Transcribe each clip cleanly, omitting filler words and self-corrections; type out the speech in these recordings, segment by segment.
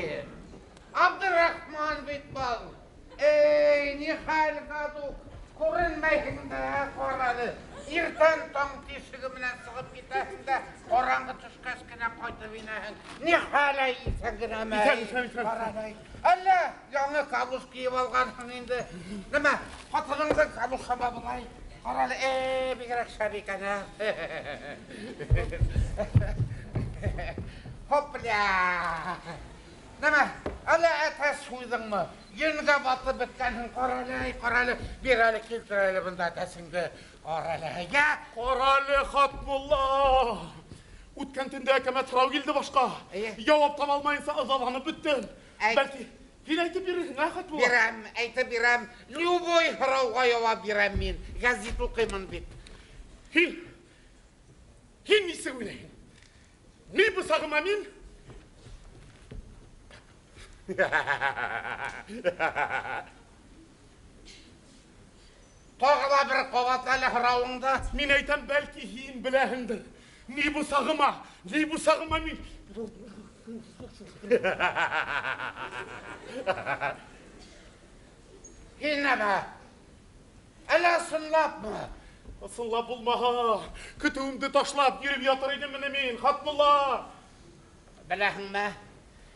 һин? Абдрахман бит был. Эй, ни хәл, гадук? Күренмәйһең дә, ҡараны. Иртән таң тишеге менән сығып китәһең дә, ҡараңғы төшкәс кенә ҡайтып инәһең. Ни хәл, иҫән генәме? Иҫән, иҫән, иҫән. Ҡараны. Әллә яңы калуш кейеп алғанһың инде. Нәмә, ҡатыныңдың калушыма былай? Ҡараны, эй, бигерәк шәп икән, ә? Хопля! Нәмә, әллә әтәс һуйҙыңмы? Йөнгә батып бөткәнһең, ҡарале, ҡарале, бир әле, килтер әле бында әтәсеңде. Ҡарале, йә! Ҡарале, Хатмулла! Үткән төндә әкәмәт һорау килде башҡа. Эйе. Яуап таба алмайынса ыҙаланып бөттөм. Әйт. Бәлки, һин әйтеп бирерһең, ә, Хатмулла? Бирәм, әйтеп бирәм. Любой һорауға яуап бирәм мин. Гәзит уҡыймын бит. Һин нисек уйлайһың? Ни бысағыма мин? Тағы ла бер ҡабат әле һорауыңды. Мин әйтәм, бәлки һин беләһеңдер. Ни бысағыма, ни бысағыма мин? Һин нәмә? Әллә ысынлапмы? Ысынлап булмаһа, көтөүемде ташлап йөрөп ятыр инем менә мин, Хатмулла. Беләһеңме?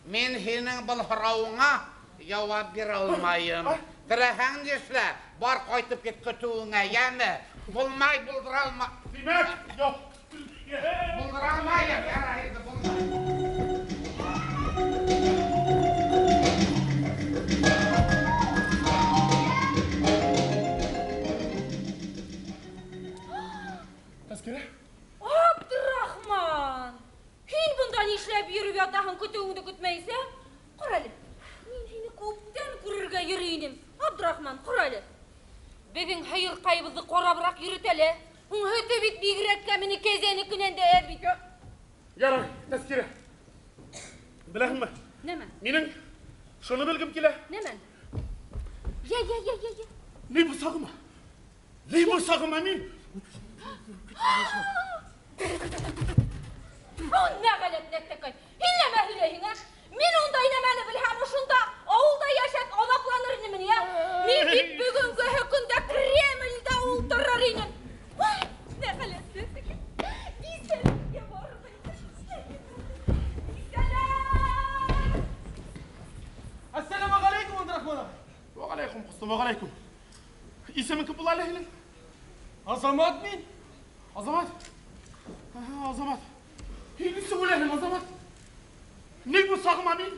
Мин һинең был һорауыңа яуап бирә алмайым. Теләһәң нишлә? Бар ҡайтып кит көтөүеңә, йәме? Булмай, булдыра алма. Тимәк, юҡ. Булдыра алмайым, ярай инде, булмай. Тәскирә? Абдрахман! Һин бында нишләп йөрөп ятаһың, көтөүеңде көтмәйсә? Ҡара әле, мин һине күптән күрергә йөрөй инем. Абдрахман, ҡара әле. Беҙҙең һыйырҡайыбыҙҙы ҡарабыраҡ йөрөт әле. Уң һөтө бит бигерәк кәмене кәзәнекенән дә әҙ бит. Ярай, Тәскирә. Беләһеңме? Нәмә? Минең шуны белгем килә. Нәмә? Йә, йә, йә, йә, йә. Ни бысағыма? Ни бысағыма мин? Нәғәләт нәктәкәй. Һин нәмә һөйләйһең, ә? Мин ундай нәмәне белһәм, ошонда ауылда йәшәп аҙапланыр инем, йә? Мин бит бөгөнгө көндә Кремлдә ултырыр инем. Ой, нәғәләт нәктәкәй. Бисәләргә барып әйтер. Ассаламу алейкум, Абдрахман ағай. Ва алейкум, ҡустым, ва алейкум. Исемең кем була әле һинең? Азамат мин. Азамат? Аһа, Азамат. Һин нисек уйлайһың, Азамат? Ни бысағыма мин?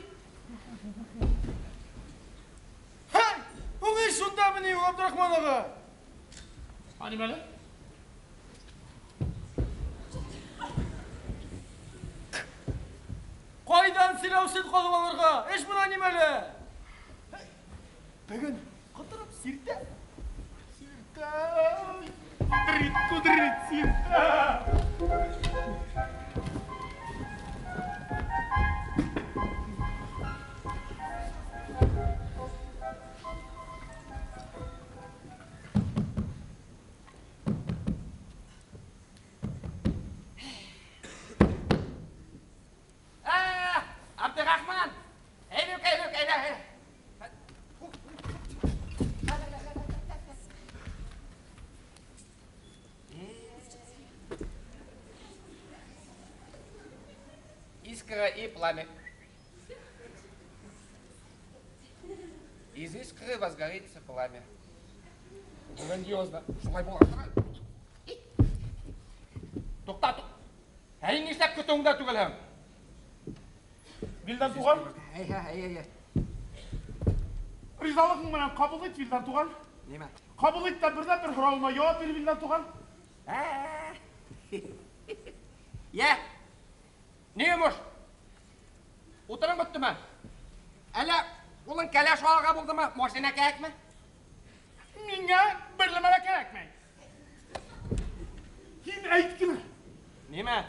Һәй, уң эш шундамы ни, Абдрахман ағай? А нимәле? Ҡайҙан селәүсен ҡалып алырға? Эш бына нимәле? Бөгөн ҡотороп сиртә. Сиртә. Кудрит, кудрит, сиртә. Абдрахман! Әйҙүк, әйҙүк, әйҙә, әйҙә. Искра и пламя. Из искры возгорится пламя. Грандиозно. Шулай була. Туҡта, туҡта. Ә һин нишләп көтөүеңдә түгелһең? Вилдан туған? Әй, әй, әй, әй. Ризалығың менән ҡабул ит, Вилдан туған. Нимә? Ҡабул ит тә берҙән бер һорауыма яуап бир, Вилдан туған. Ә. Йә. Ни йомош? Утырың бөттөмө? Әллә улың кәләш алырға булдымы? Машина кәрәкме? Миңә бер нәмә лә кәрәкмәй. Һин әйт кенә. Нимә?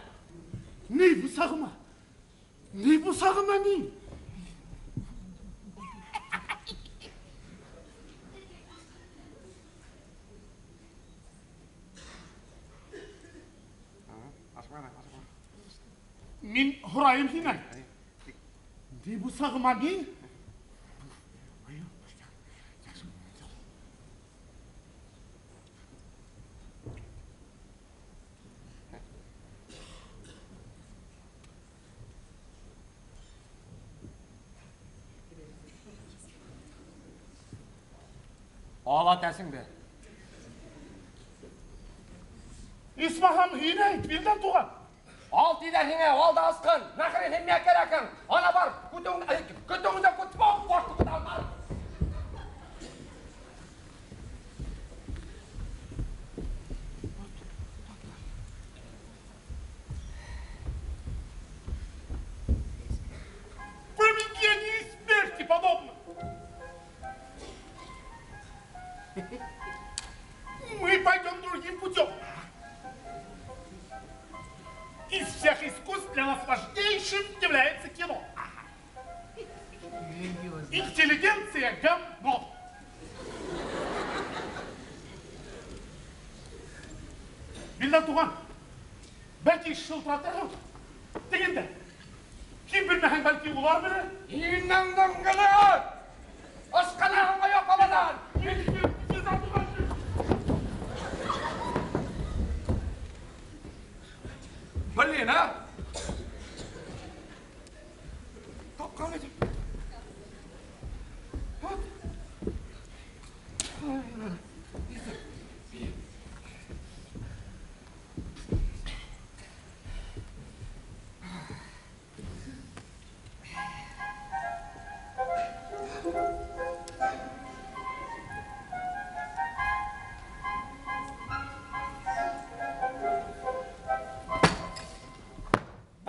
Ни бысағыма? Ни бысағыма мин? Мин һорайым һинән. Ти бусағыма мин? Ала тәсеңде. Исмаһам, һин әйт, Вилдан туған. Ал тиҙәр һиңә, ал да асҡын. Нахрен һин миңә кәрәкһең. Ана бар, көтөүеңдә көтмә, башты көтә бар. Промедление смерти подобно. Мы пойдем другим путем. Из всех искусств для нас важнейшим является кино. Интеллигенция говно. Вилдан туған, бәлки шылтыратырһың. Тегендә. Кем белмәһәң, бәлки улар белер. Инаңдың гына! Ашҡанаһыңа яҡаланан! Вилдан туған. Блин, а? Тапҡан идем. Вот.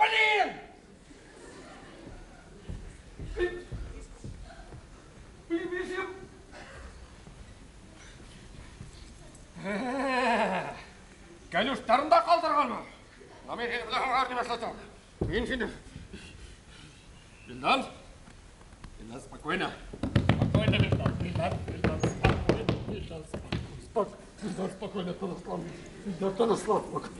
Блин! Кәлүштәрен дә ҡалдырғанмы? Мин һине беләһең, мин һине. Вилдан, Вилдан, спокойно. Спокойно, Вилдан, Вилдан, Вилдан, спокойно, Вилдан, спокойно, Вилдан, спокойно, тыныслан, Вилдан, тыныслан, спокойно.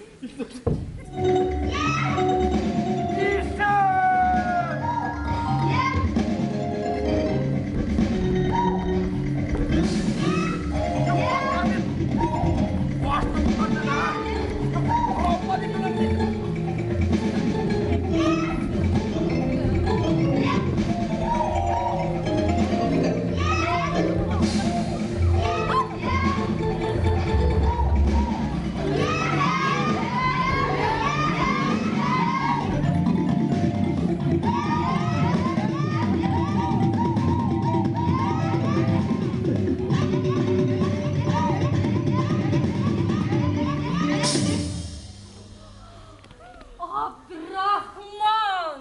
Абдрахман!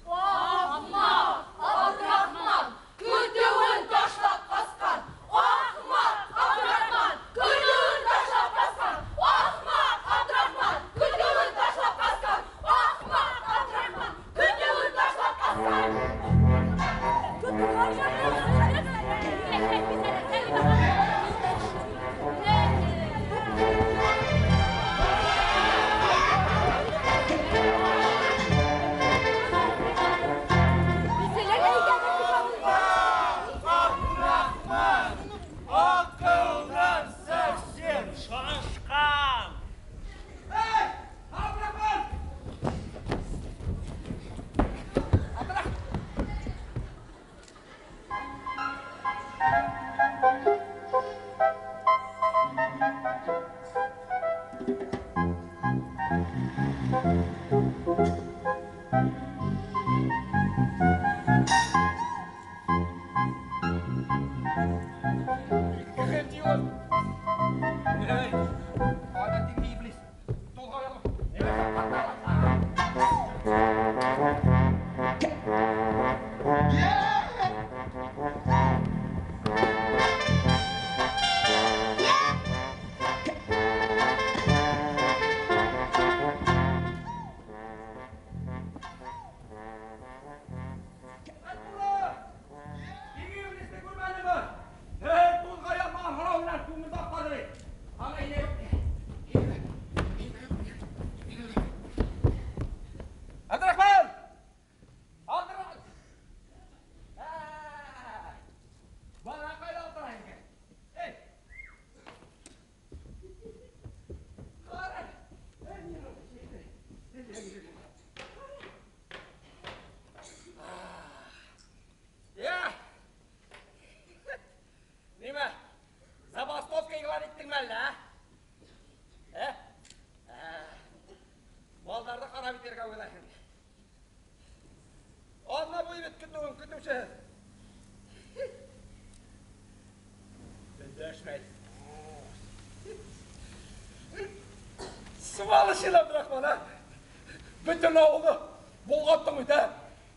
Ахмаҡ! Абдрахман! Көтөүен ташлап ҡасҡан! Ахмаҡ! Абдрахман! Көтөүен ташлап ҡасҡан! Ахмаҡ! Абдрахман! Көтөүен ташлап ҡасҡан! Ахмаҡ! Абдрахман! Көтөүен ташлап ҡасҡан! Аҡылдан совсем шашҡан. Эй, Абдрахман! Абдрахман! Сволочь, Абдрахман, а? Бөтөн ауылды болғаттың бит, а?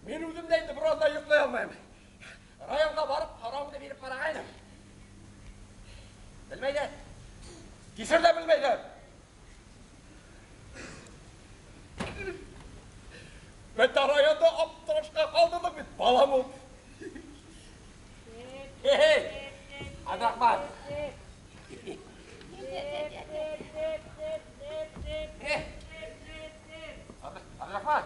Мин үҙем дә инде бер аҙна йоҡлай алмайым. Районға барып, һорауымды биреп ҡарағайным. Белмәйҙәр. Кисер ҙә белмәйҙәр. Бөтә районды аптырашҡа ҡалдырҙыҡ бит, балам ул. Эй, Абдрахман. Абдрахман.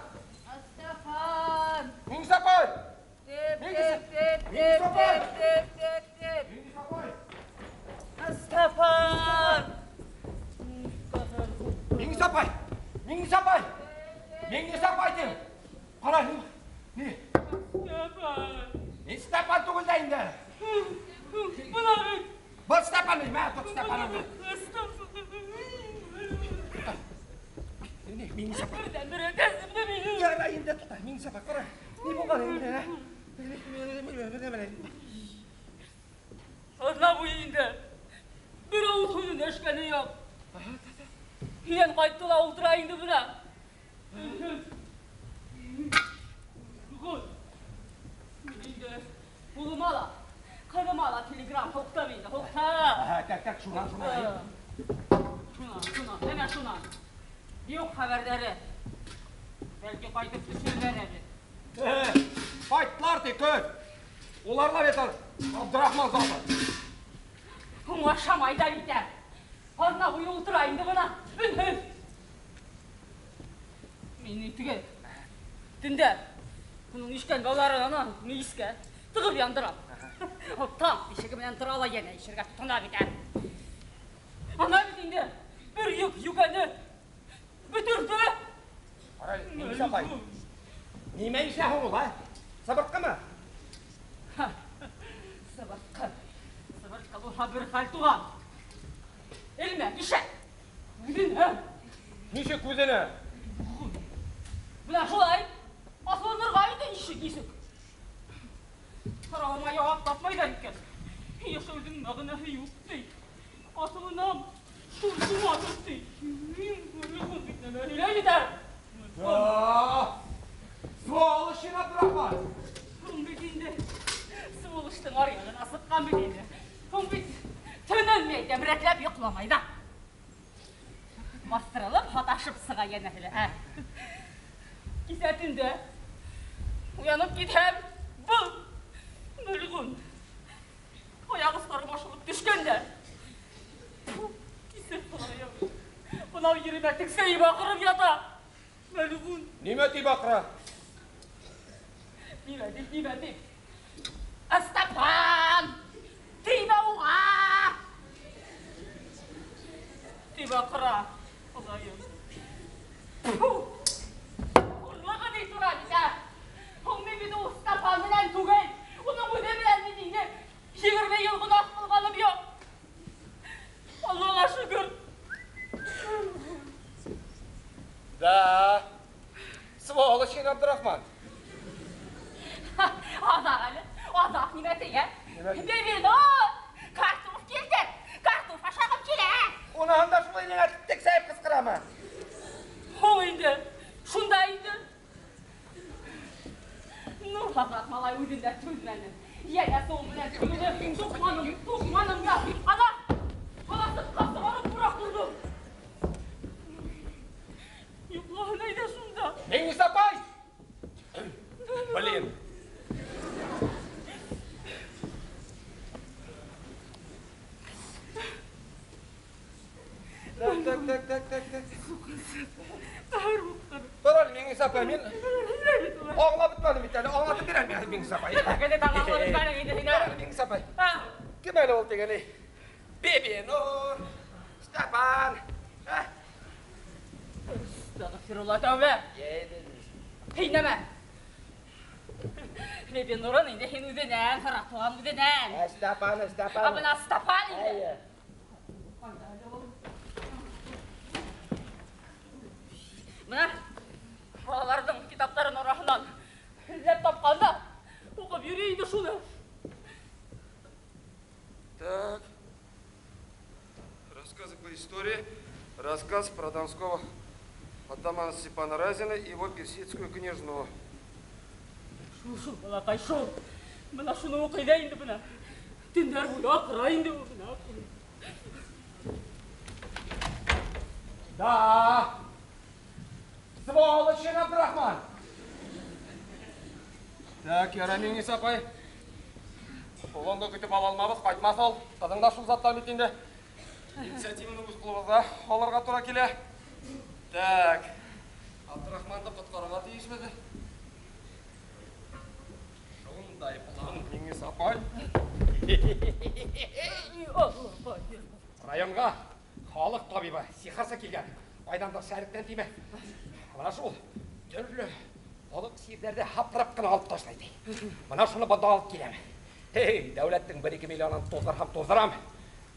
Астафан. Миңсапай. Миңсапай. Астафан. Миңсапай. Миңсапай. Миңсапай тим. Ҡара, ни? Ни Степан түгел дә инде. Бына бит. Был Степан бит, мә, тот Степаныңды. Ни, Миңсапай. Берҙән-бер әтәсемде минең. Ярай инде, туҡта, Миңсапай, ҡара. Ни булған инде, ә? Аҙна буйы инде. Бер ауыҙ һүҙ өндәшкәне юҡ. Һинән ҡайтты ла ултыра инде бына. Мин инде улыма ла, ҡыҙыма ла телеграмм һуҡтым инде, һуҡтым. Так, так, шунан, шунан. Шунан, шунан, әнә шунан. Юҡ хәбәрҙәре. Бәлки ҡайтып төшөрҙәр әле. Ҡайттылар ти, көт. Уларла бит Абдрахман заты. Һуң ашамай ҙа бит ә. Аҙна буйы ултыра инде бына. Өнһөҙ. Мин теге төндә уның ишкән балаларын ана мейескә тығып яндырам. Таң тишеге менән тора ла йәнә ишергә тотона бит ә. Ана бит инде бер йөк йүкәне бөтөрҙө. Ҡара, Миңсапай. Нимә ишә һуң ул, ә? Сыбыртҡымы? Сыбыртҡы. Сыбыртҡы булһа бер хәл туған. Элмә, ишә. Үҙенә. Нисек үҙенә? Бына шулай аҫылынырға инде ишек, ишек. Һорауыма яуап тапмай ҙа икән. Йәшәүҙең мәғәнәһе юҡ, ти. Аҫылынам, шул тумаҫ, ти. Һөйләй бит ә. Сволочь, Абдрахман! Һуң бит инде сволочтың аръяғына сыҡҡан бит инде. Һуң бит төнөн мин әйтәм, рәтләп йоҡламай ҙа. Баҫтырылып, һаташып сыға йәнәһе лә, ә. Кисә төндә уянып китһәм, был мәлғүн аяҡ остары башылып төшкән дә. Кисер Хоҙайым. Бынау еремә тексәйеп аҡырып ята. Мәлғүн. Нимә тип аҡыра? Нимә тип, нимә тип? Астапан! Теймә уға! Тип аҡыра, Хоҙайым. Хурлығы ни тора бит, ә? Һуң мин бит ул Стапан менән түгел, уның үҙе менән мин инде 20 йыл гонаһ ҡылғаным юҡ. Аллаға шөкөр. Да, сволочь, Абдрахман. Аҙаҡ әле, аҙаҡ нимә ти, ә? Бебинур, картуф килтер, картуф ашағым килә. Уныһын да шулай ниңә тексәйеп ҡысҡырамы? Һуң инде, шунда инде. Ну, аҙаҡ малай үҙен дә түҙмәне. Йәнә һыу менән түгелде, туҡманым, туҡманым да. Ана, ана сыртҡа сығарып быраҡтырҙым. Йоҡлаһын әйҙә шунда. Миңнисапай! Блин. Так, так, так, так, так, так. Тор әле, Миңнисапай, мин аңлап бөтмәнем бит әле, аңлатып бир әле миңә, Миңнисапай. Тор әле, Миңнисапай. Кем әле ул тигән, эй? Бибинур, Степан. Ә? Әстәғфирулла, тәүбә. Һин нәмә? Бибинурын инде һин үҙенән һора, туған үҙенән. Степан, Степан. Ә бына Степан инде. Бына балаларҙың китаптарын араһынан эҙләп тапҡан да уҡып йөрөй инде шуны. Так. Рассказы по истории, Рассказ про донского атамана Степана Разина и его персидскую княжну. Шул, шул, балаҡай, шул. Бына шуны уҡый ҙа инде бына. Төндәр буйы аҡыра инде ул бына. Да! Сволочь, Абдрахман! Так, ярай, Миңниса апай. Улыңды көтөп ала алмабыҙ, ҡайтмаҫ ул. Ҡыҙың да шул заттан бит инде. Инициативаны үҙ ҡулыбыҙға алырға тура килә. Так, Абдрахманды ҡотҡарырға тейешбеҙ. Шундай план, Миңниса апай. Районға халыҡ табибы, сихырсы килгән. Ҡайҙандыр шәректән тиме. Бына шул төрлө балыҡ сирҙәрҙе һаптырып ҡына алып ташлай ти. Бына шуны бында алып киләм. Эй, дәүләттең 1-2 миллионын туҙҙырһам туҙҙырам.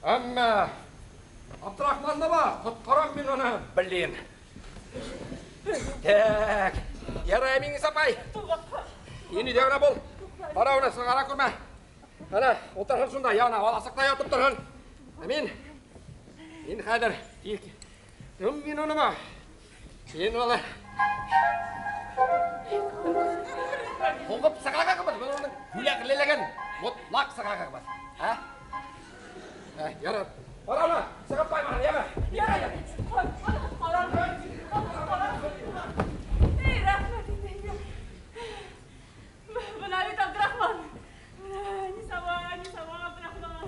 Әммә Абдрахманды ба, ҡотҡарам мин уны, блин. Так, ярай, Миңниса апай. Һин өйҙә генә бул. Ҡара уны, сығара күрмә. Ана, ултырһын шунда, яна, аласыҡта ятып торһон. Ә мин хәҙер мин уны ба. Мин уны һуғып сығағығыҙ, мин уның һүләклелеген мотлаҡ сығағығыҙ. Ә? Ярар. Ҡара уны, сығып ҡуймаһын, йәме? Ярай, ҡарар. Эй, рәхмәт инде. Бына бит Абдрахман. Нисава, нисава, Абдрахман.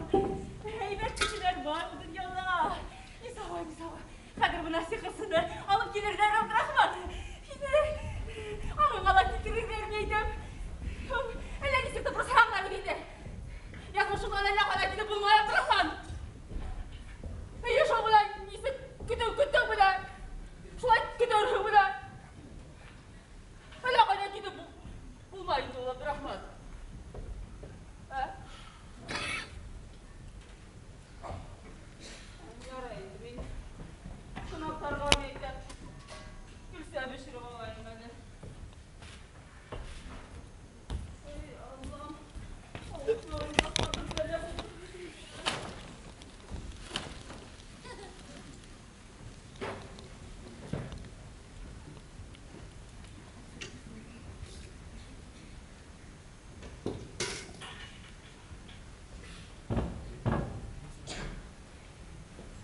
Һәйбәт кешеләр бар донъяла. Нисава, нисава. Хәҙер бына сихырсыны алып килерҙәр, Абдрахман. Аңыңа ла килтерерҙәр, ни әйтәм. Әллә нисек тә борсаң да бит инде. Яҙмышыңдан әллә ҡайҙа килеп булмай, Абдрахман. Эйе, шул бына нисек көтөү көттөң бына. Шулай көтөрһөң бына. Әллә ҡайҙа китеп булмай инде ул, Абдрахман. Ә? Ярай инде, мин ҡунаҡтарға ни әйтәм. Көлсә бешереп алайым әле. Эй, Аллам.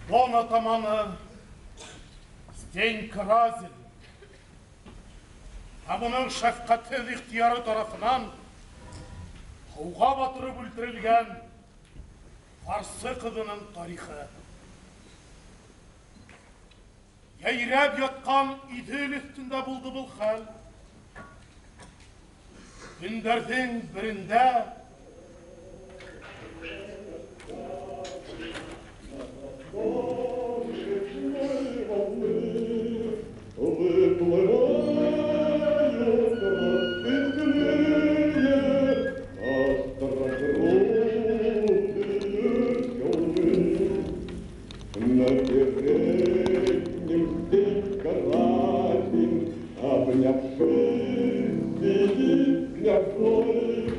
Дон атаманы Стенька Разин һәм уның шәфҡәтһеҙ ихтыяры тарафынан һыуға батырып үлтерелгән фарсы ҡыҙының тарихы. Йәйрәп ятҡан Иҙел өҫтөндә булды был хәл. Көндәрҙең берендә обнявшись, сидит княжной.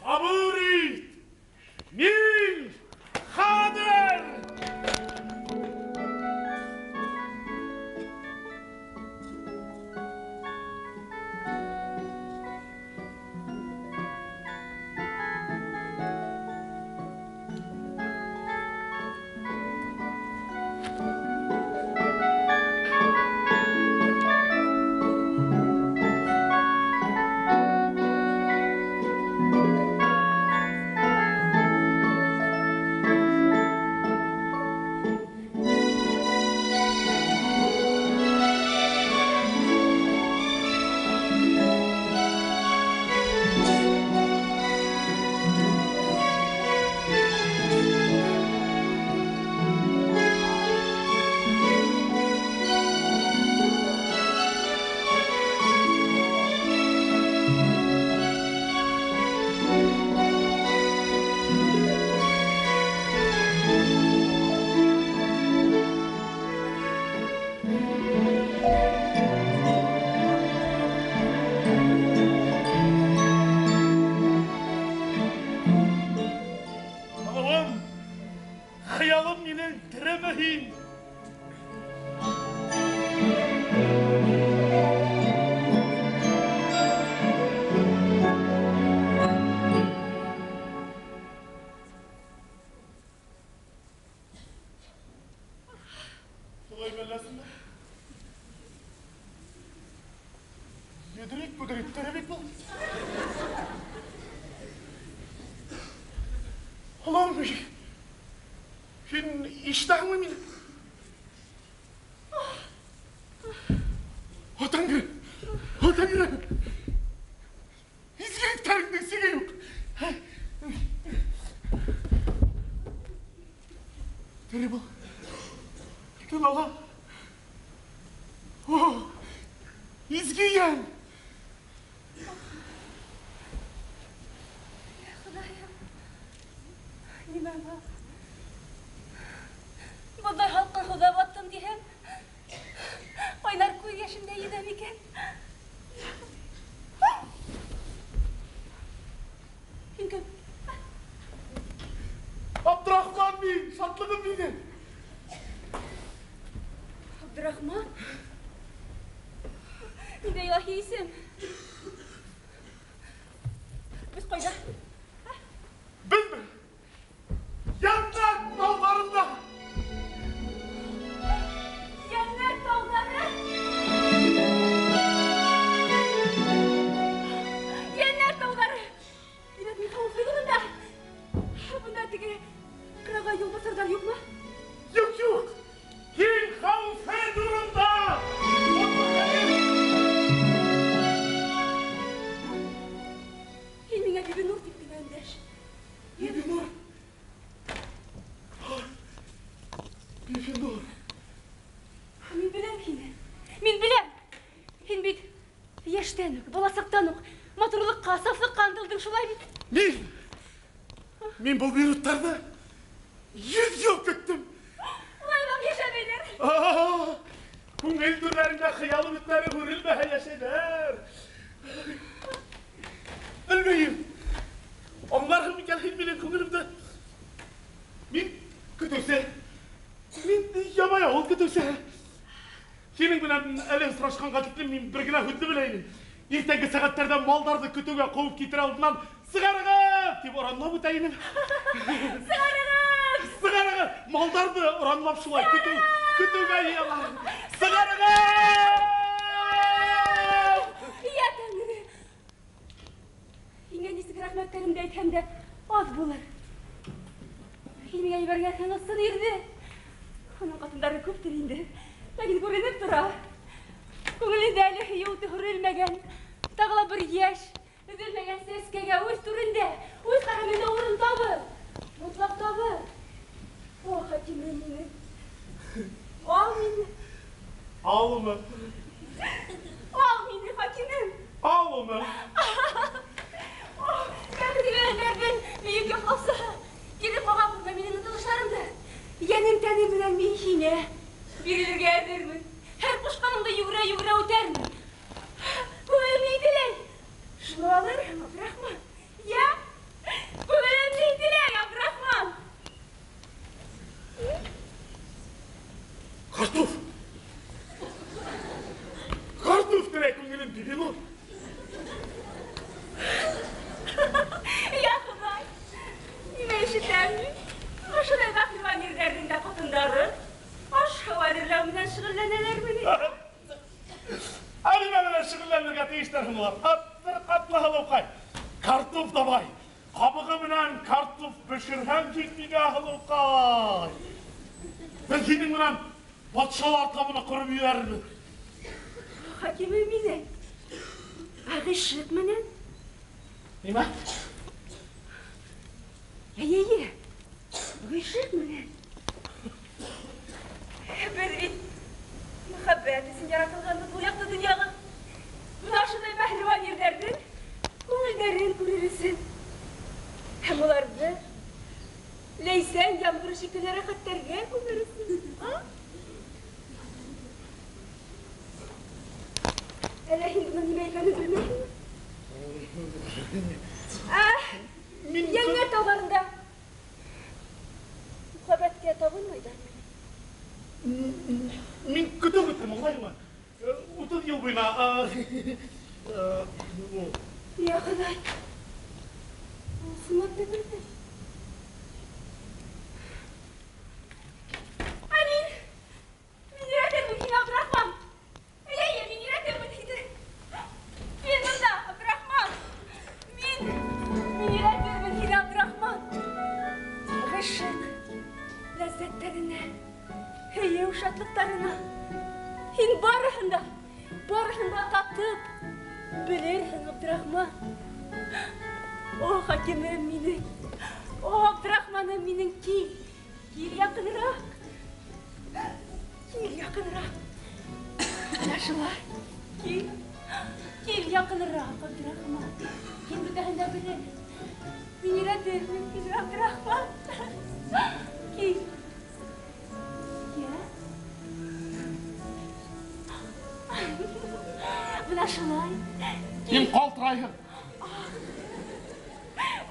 Сабыр ит! Мин хәҙер! Ишетәһеңме мине? О, Тәңре! О, Тәңре! Изгелектәреңдең сиге юҡ. Тере был. Тын ала. О, изге йән! Хоҙайым, нимә был? Бындай һалҡын һыуҙа баттым тиһәм, ҡайнар күҙ йәшендә йөҙәм икән. Һин кем? Абдрахман мин, шатлығым минең. Абдрахман? Ниндәй илаһи исем? Беҙ ҡайҙа? Беҙме? Йәннәт тауҙарында! Йәннәт тауҙары! Йәннәт тауҙары! Тимәк, мин хәүефле урында. Бында теге ҡырағай юлбаҫарҙар юҡмы? Юҡ, юҡ! Һин хәүефһеҙ урында! Һин миңә Бибинур тип кенә өндәш. Бибинур? Бибинур. Мин беләм һине. Мин беләм. Һин бит йәштән үк, баласаҡтан уҡ матурлыҡҡа, сафлыҡҡа ынтылдың, шулай бит? Мин! Мин был минуттарҙы 100 йыл көттөм. Улай йәшәмәйҙәр. Күңел түрҙәрендә хыял өмөттәре һүрелмәһә йәшәйҙәр. Белмәйем. Аңларһың микән һин минең күңелемде? Мин көтөүсе. Мин ябай ауыл көтөүсе. Һинең менән әле осрашҡанға тиклем мин бер генә һүҙҙе белә инем. Иртәнге сәғәттәрҙә малдарҙы көтөүгә ҡыуып китер алдынан сығарығыҙ тип оранлап үтә инем. Сығарығыҙ! Сығарығыҙ! Малдарҙы оранлап шулай көтөүгә йыялар. Сығарығыҙ! Йә Тәңре! Һиңә нисек рәхмәттәремде әйтһәм дә аҙ булыр. Һин миңә ебәргәнһең ысын ирҙе. Уның ҡатындары күптер инде. Ләкин күренеп тора. Күңелендә әле һөйөү уты һүрелмәгән. Тағы ла бер йәш, өҙөлмәгән сәскәгә үҙ түрендә, үҙ ҡәләмендә урын табыр. Мотлаҡ табыр. О, хакимем минең. Ал мине. Алмы? Ал мине, хакимем. Алмы? Бәхетле бөйөк яҡлаусы. Кире ҡаға күрмә минең ынтылыштарымды. Йәнем тәнем менән мин һиңә бирелергә әҙермен. Һәр ҡушҡаныңды йүгерә-йүгерә үтәрмен. Күңелем ни теләй? Шуны алырһың, Абдрахман. Йә? Картоф давай. Ҡабығы менән картоф бешерһәң бит миңә, һылыуҡай. Беҙ һинең менән батшалар табыны ҡороп ебәрербеҙ. Хакимем минең. Ә ғишыҡ менән? Нимә? Эйе, ғишыҡ менән. Беҙ бит мөхәббәт өсөн яратылғанбыҙ был яҡты донъяға. Бына шундай бәһлеүән ирҙәрҙең күңелдәрен күрер өсөн. Һәм уларҙы ләйсән ямғыры шикелле рәхәттәргә күмер өсөн. Әллә һин бының нимә икәнен белмәйһеңме? Йәннәт тауҙарында мөхәббәткә табынмайҙармы? Мин көтөү көттөм, аңлайһыңмы? 30 йыл буйына. Я Хоҙай, ысынлап та белде. Ә мин өйрәтермен һине, Абдрахман. Әйе, мин өйрәтермен һине. Мин бында, Абдрахман. Мин өйрәтермен һине, Абдрахман. Ғишыҡ ләззәттәренә, һөйөү шатлыҡтарына. Һин барыһын да, барыһын да татып белерһең, Абдрахман. О, хакимем минең, о, Абдрахманым минең, кил, кил яҡыныраҡ, кил яҡыныраҡ. Ана шулай, кил, кил яҡыныраҡ, Абдрахман. Һин бөтәһен дә белерһең. Мин өйрәтермен һине, Абдрахман. Кил. Йә. Бына шулай. Һин ҡалтырайһың.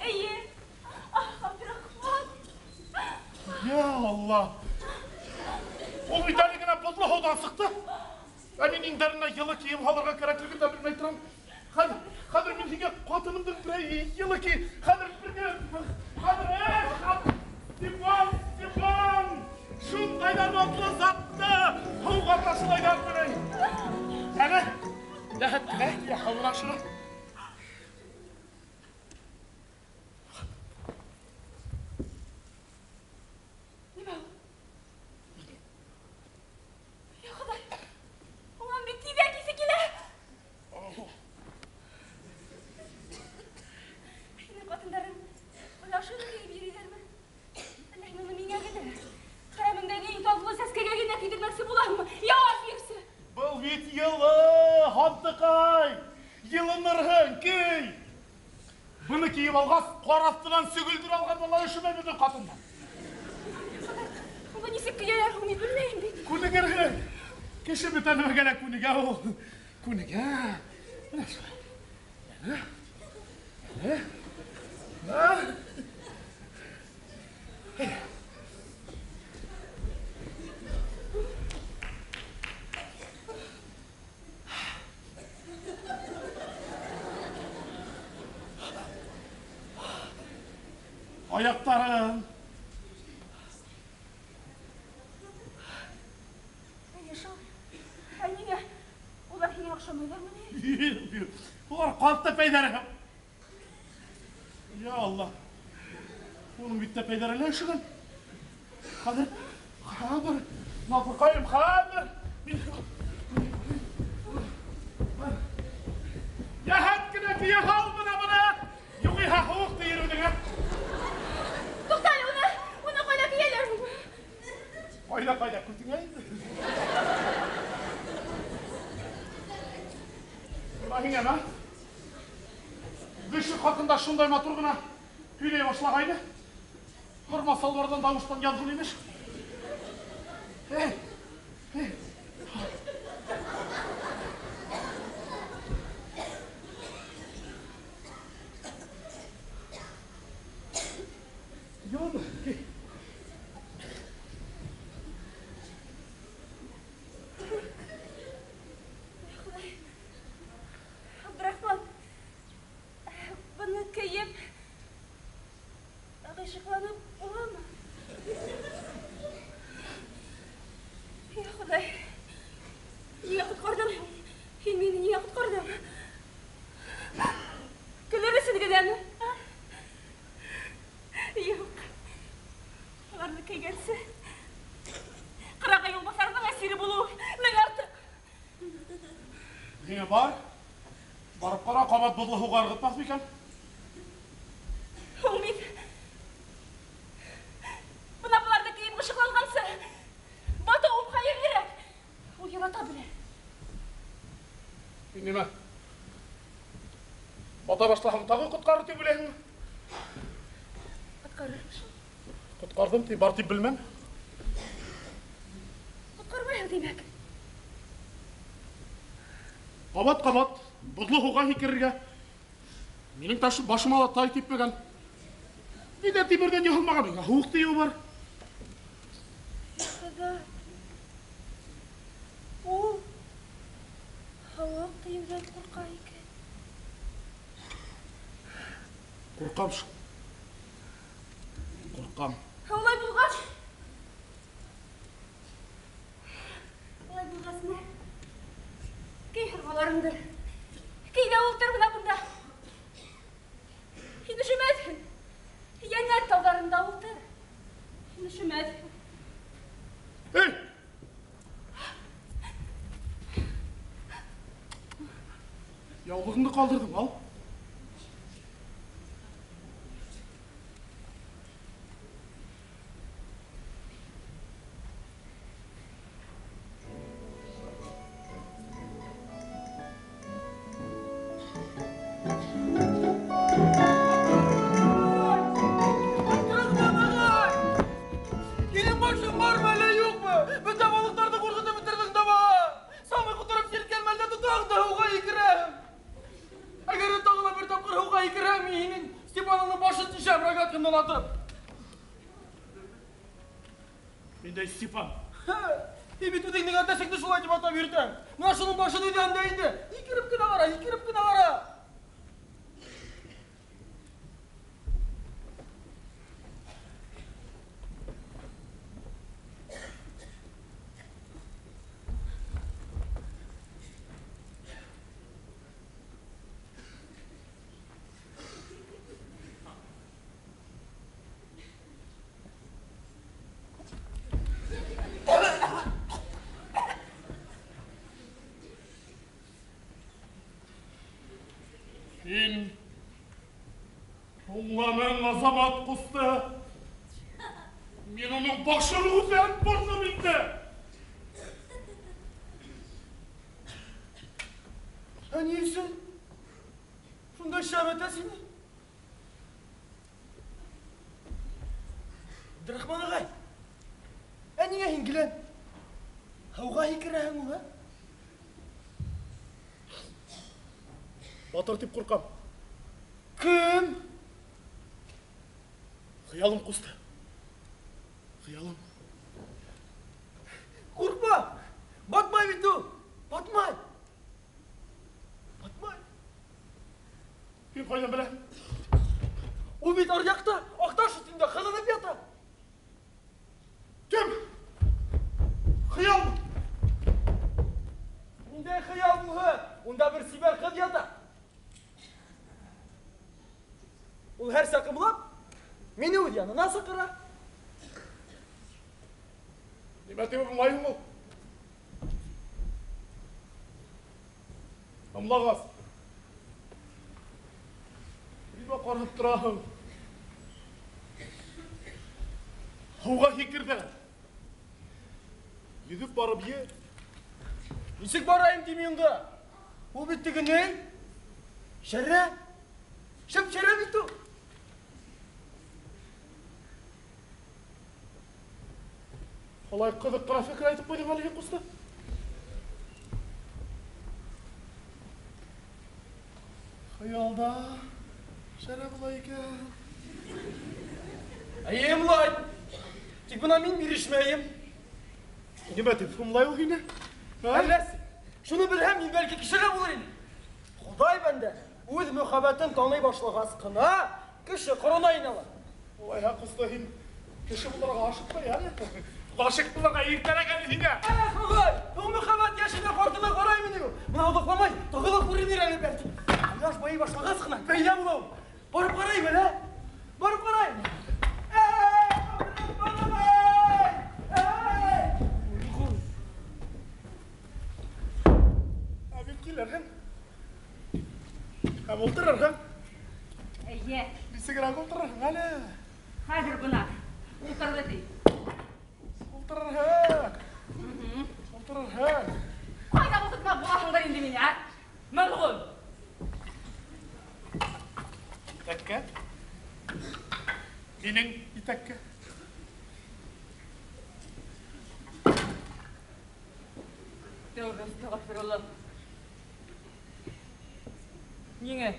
Эйе. Ах, Абдрахман. Я Алла. Ул бит әле генә боҙло һыуҙан сыҡты. Ә мин иңдәренә йылы кейем һалырға кәрәклеген дә белмәй торам. Хәҙер, хәҙер мин һиңә ҡатынымдың берәй йылы кейем. Хәҙер бергә, хәҙер, Степан, Степан! Шундайҙар атлы затты һыуға ташлайҙар берәй. Әнә, йәһәт кенә, яһалына шуны. Нимә ул? Я Хоҙай, унан бит тиҙәк еҫе килә. Һинең ҡатындарың бына шуны кейеп йөрөйҙәрме? Әллә һин уны миңә генә, хәрәмеңдәге иң татлы сәскәгә генә кейҙермәксе булаһыңмы? Яуап бирсе. Был бит йылы, һантыҡай. Йылынырһың, кей. Быны кейеп алғас, ҡар аҫтынан сөгөлдөр алған бала өшөмәй беҙҙең ҡатындан. Уны нисек кейәләр һуң, мин белмәйем бит. Күнегерһең. Кеше бөтә нәмәгә лә күнегә ул. Күнегә. Менә шулай. Әнә. Әнә. Аяҡтарың. Әйе шул. Ә ниңә? Улар һиңә оҡшамайҙармы ни? Улар ҡалт тәпәйҙәре. Я Алла. Уның бит тәпәйҙәре лә өшөгән. Хәҙер, хәҙер, наҙлыҡайым, хәҙер. Йәһәт кенә кейә һал бына быны. Юғиһә һыуыҡ тейер үҙеңә. Туҡта әле, уны ҡайҙа кейәләр һуң? Ҡайҙа, ҡайҙа, күтеңә инде. Бына һиңә, мә. Ғишыҡ хаҡында шундай матур ғына һөйләй башлағайны. Һорма салбарҙан тауыштан яҙғын имеш. Эй, эй. Йылымы? Хоҙай. Абдрахман, быны кейеп, ғишыҡланып буламы? Я Хоҙай, ниңә ҡотҡарҙың? Һин мине ниңә ҡотҡарҙың? Көлөр өсөн генәме? Юҡ. Уларҙы кейгәнсе ҡырағай юлбаҫарҙың әсире булыу мең артыҡ. Һиңә бар. Барып ҡара, ҡабат боҙло һыуға ырғытмаҫ микән? Һуң мин бына быларҙы кейеп ышыҡланғансы батыуым хәйерлерәк. Ул ярата белә. Һин нимә? Бата башлаһаң тағы ҡотҡарыр тип уйлайһыңмы? Ҡотҡарыр шул. Ҡотҡарҙым ти, бар тип белмәм. Ҡотҡармайһың, тимәк. Ҡабат-ҡабат боҙло һыуға һикерергә. Минең таш башыма ла тай типмәгән. Ниҙә тимерҙән яһалмаған, миңә һыуыҡ тейеүе бар. Ҡыҙы, ул һыуыҡ тейеүҙән ҡурҡа икән. Ҡурҡам шул. Ҡурҡам. Улай булғас, улай булғас, мә, кей һырғаларыңды, кей ҙә ултыр бына бында. Һин өшөмәҫһең. Йәннәт тауҙарында ултыр. Һин өшөмәҫһең. Эй! Яулығыңды ҡалдырҙың, ал. Абдрахман ағай! Һинең башың бармы әллә юҡмы? Бөтә балыҡтарҙы ҡурҡытып бөтөрҙөң дә баға. Самый ҡотороп селкән мәлдә тотаң да һыуға һикерәм. Әгәр ҙә тағы ла бер тапҡыр һыуға һикерһәм, мин һинең Степаныңдың башын тишәм рогаткамдан атып. Ниндәй Степан? Һин бит үҙеңдең әтәсеңде шулай тип атап йөрөтәң. Мына шуның башын өйҙән дә инде. Һикереп кенә ҡара, һикереп кенә ҡара. Һин һуңланың, Азамат ҡусты. Мин уның башын үҙән борҙом инде. Ә ни өсөн? Шундай шәп әтәс ине. Абдрахман ағай, ә ниңә һин гелән һыуға һикерәһең ул, ә? Батыр тип ҡурҡам. Кем? Хыялым ҡусты. Хыялым. Ҡурҡма! Батмай бит ул! Батмай! Батмай! Һин ҡайҙан беләһең? Ул бит ар яҡта, аҡташ өҫтөндә һыҙынып ята. Кем? Хыялмы? Ниндәй хыял булһын? Унда бер сибәр ҡыҙ ята. Ул һәр саҡ ымлап, мине үҙ янына саҡыра. Нимә тип ымлайһың ул? Ымлағас. Нимә ҡарап тораһың? Һыуға һикер ҙә. Йөҙөп барып ет. Нисек барайым тим унда? Ул бит теге ни? Шәрә. Шәп шәрә бит ул. Алай ҡыҙыҡ ҡына фекер әйтеп ҡуйҙың әле һин, ҡусты. Хыялда шәрә була икән. Эйе, ымлай. Тик бына мин бирешмәйем. Нимә тип ымлай ул һине? Әлләсе, шуны белһәм, мин бәлки кешегә булыр инем. Хоҙай бәндә үҙ мөхәббәтен таный башлағас ҡына кеше ҡорона инә ала. Улайһа, ҡусты, һин кеше булырға ашыҡмай әле. Ғашиҡ булырға иртәрәк әле һиңә. Эх, ағай, был мөхәббәт йәшенә ҡартына ҡараймы ни ул? Бына оҙаҡламай, тағы ла күренер әле бәлки. Ҡояш байый башлағас ҡына пәйҙә була ул. Йә. Нисегерәк ултырырһың әле? Хәҙер бына. Ултырҙы ти. Ултырырһың. Ултырырһың. Ҡайҙа ултыртмаҡ булаһыңдыр инде мине, ә? Мәлғүн. Итәккә? Минең итәккә. Тәүбә, әстәғфирулла. Ниңә?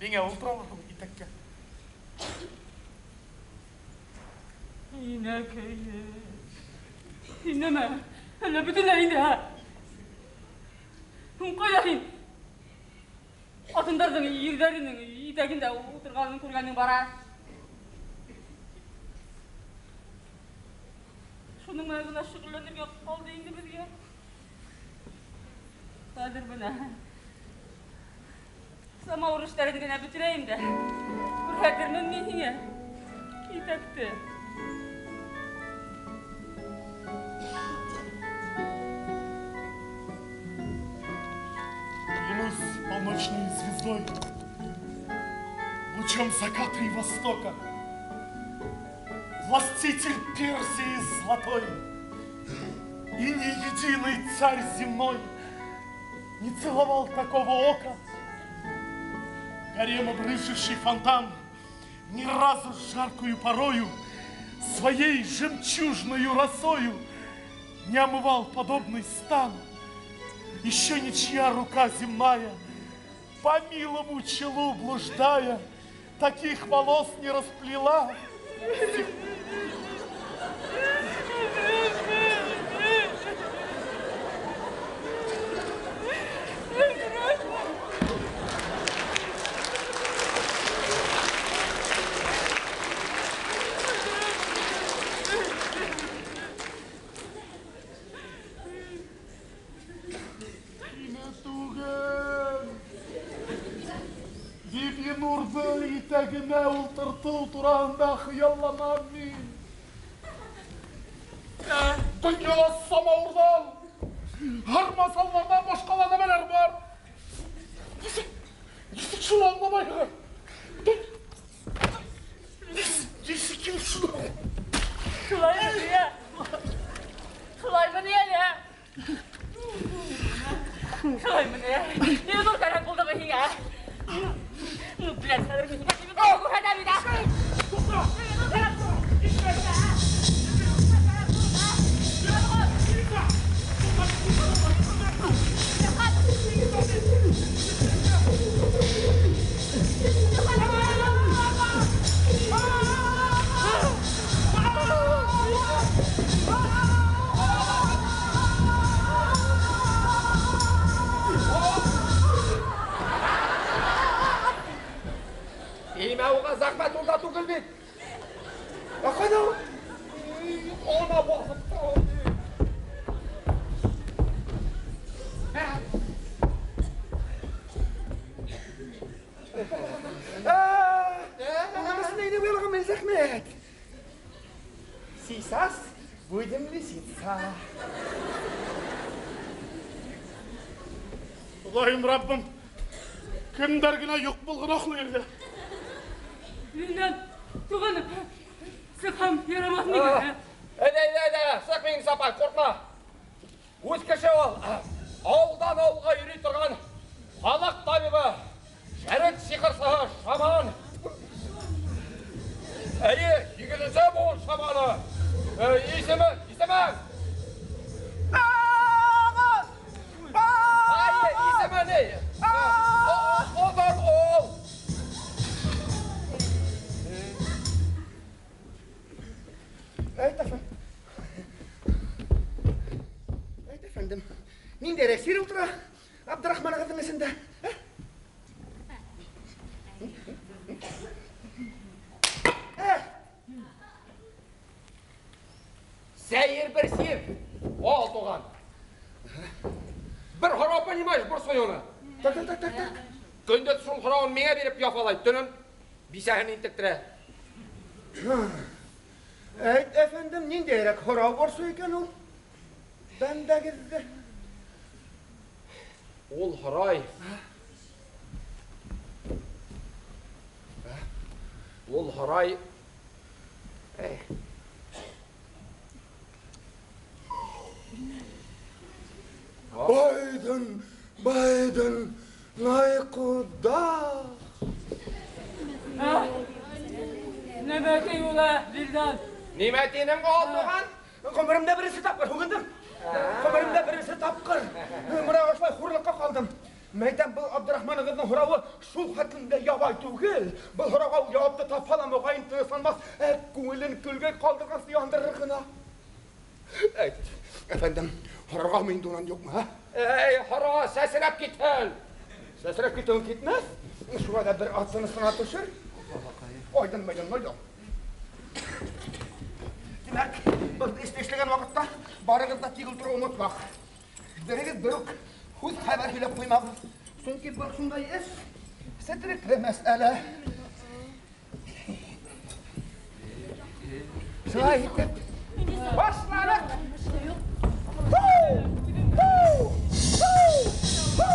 Миңә ултыра алаһың итәккә. Инәкәйе. Инәмә. Әллә бөтөнләй инде, ә? Һуң ҡайҙа һин? Ҡатындарҙың ирҙәренең итәгендә ултырғанын күргәнең бар, ә? Шуның менән генә шөғөлләнергә ҡалды инде беҙгә. Хәҙер бына самауыр эштәрен генә бөтөрәйем дә күрһәтермен мин һиңә итәкте. Клянусь полночной звездой, лучом заката и востока, властитель Персии золотой и ни единый царь земной не целовал такого ока. Гарем обрызживший фонтан ни разу жаркую порою своей жемчужною росою не омывал подобный стан. Еще ничья рука земная, по милому челу блуждая, таких волос не расплела. Итәгенә ултыртыу тураһында хыялланам мин. Донъяла самауырҙан, һармасалларҙан башҡа ла нәмәләр бар. Нисек шуны аңламайһығыҙ? Нисек килеп шуны? Шулаймы ни, ә? Шулаймы ни әле, ә? Шулаймы ни, ә? Ни ҙур кәрәк булдымы һиңә, ә? Ну, блядь, хәҙер мин һиңә күрһәтәм инде. Туҡта! Имә уға зәхмәт унда түгел бит. Ә ҡайҙа ул? Ана баҫып тора. Унысын әйҙә уйлаған мин зәхмәт. Сейчас будем лисица. Хоҙайым, Раббым, кемдәр генә юҡ булған аҡлы ерҙә. Минән туғаным, сыҡһам ярамаҫ микән? Әйҙә, әйҙә, әйҙә, сыҡ, Миңниса апай, ҡурҡма. Үҙ кеше ул, ауылдан ауылға йөрөй торған халыҡ табибы, шәрек сихырсыһы, шаман. Эйе, һигеҙенсе быуын шаманы. Исеме, исеме! Эйе, исеме ни? Оҙон ул. Әйт, әфәндем. Ниндәйерәк сир ултыра Абдрахман ағайҙың эсендә? Сәйер бер сир, ул туған. Бер һорау, понимаешь, борсой уны. Так, так, так, так, так. Көндөҙ шул һорауын миңә биреп яфалай, төнөн бисәһен интектерә. Әйт, әфәндем, ниндәйерәк һорау борсой икән ул? Бәндәгеҙҙе. Ул һорай. Һорай. Байден, Байден, найкуда? Нимә ти ул, Вилдан? Нимә тинең, Алтуған? Ғүмеремдә беренсе тапҡыр һүгендем. Ғүмеремдә беренсе тапҡыр. Бына ошолай хурлыҡҡа ҡалдым. Мәйтәм, был Абдрахманығыҙҙың һорауы шул хәтлем дә ябай түгел. Был һорауға ул яуапты тапһа ла моғайын тынысланмаҫ, ә күңелен көлгә ҡалдырғансы яндырыр ғына. Әйт, әфәндем, һорарға инде унан юҡмы, ә? Эй, һора, сәсрәп китһен. Сәсрәп китеүен китмәҫ. Шулай ҙа бер аҙ тыныслана төшөр. Айҙан майҙан майҙан. Тимәк, был эште эшләгән ваҡытта барығыҙ ҙа тик ултырыу онотмаҡ. Берегеҙ бер үк һүҙ хәбәр һөйләп ҡуймағыҙ. Сөнки был шундай эш сетрекле мәсьәлә. Шулай итеп башланыҡ. Һу! Һу! Һу! Һу!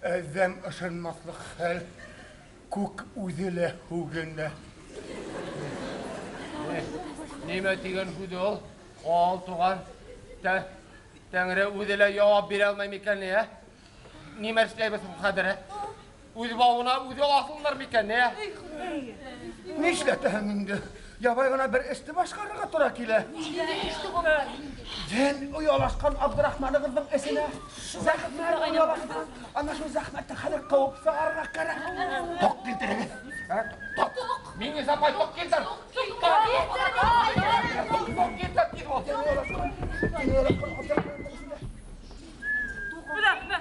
Әҙәм ышанмаҫлыҡ хәл, күк үҙе лә һүгенә. Нимә тигән һүҙе ул? Алтуған, Тәңре үҙе лә яуап бирә алмай микән ни, ә? Нимә эшләйбеҙ һуң хәҙер, ә? Үҙ бауына үҙе аҫылыныр микән ни, ә? Нишләтәһең инде? Ябай ғына бер эште башҡарырға тура килә. Ен оялашҡан Абдрахманығыҙҙың эсенә зәхмәт оялашҡан. Ана шул зәхмәтте хәҙер ҡыуып сығарырға кәрәк. Тоҡ килтерегеҙ. Тоҡ. Миңә апай тоҡ килтер. Тоҡ килтер, тиҙ бул. Бына, бына.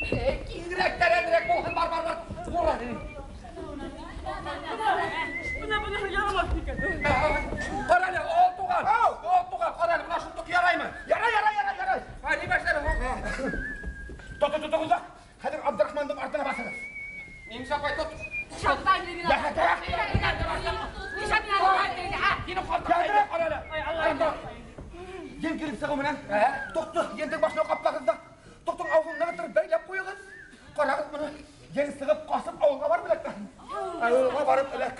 Киңерәк, тәрәнерәк булһын, бар, бар, бар. Ура. Бына, бына, ярамаҫ икән. Ҡара әле, Алтуған. Алтуған, ҡара әле, бына шул тоҡ яраймы? Ярай, ярай, ярай, ярай. Нимә эшләбеҙ? Тот, тот, тотоғоҙ ҙа. Хәҙер Абдрахмандың артына баҫығыҙ. Миңә апай, тот. Ен килеп сығыу менән тоҡто ендең башына ҡаплағыҙ ҙа, тоҡтоң ауыҙын нығытырып бәйләп ҡуйығыҙ. Ҡарағыҙ быны, ен сығып ҡасып ауылға барып эләккән. Ауылға барып эләк.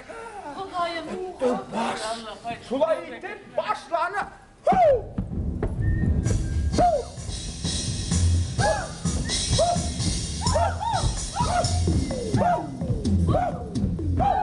Баш. Шулай итеп башланыҡ. Һу! Һу! Һу! Һу! Һу! Һу!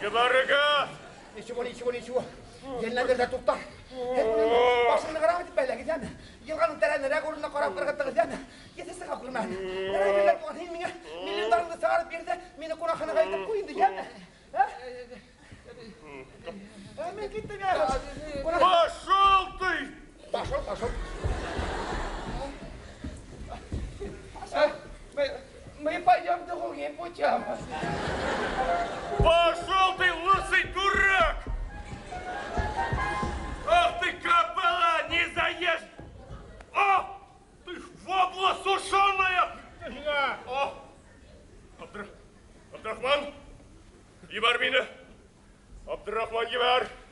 Ебарыгыҙ! Ничего, ничего, ничего. Елләндер ҙә туҡта. Башыңды ҡарап итеп бәйләгеҙ, йәме? Йылғаның тәрәнерәк урынына ҡарап ырғыттығыҙ, йәме? Еҫе сыға күрмәһен. Ярай, билләр туған, һин миңә миллиондарыңды сығарып бир ҙә, мине ҡунаҡханаға илтеп ҡуй инде, йәме? Мин киттем, йә. Пошел ты! Пошел, пошел.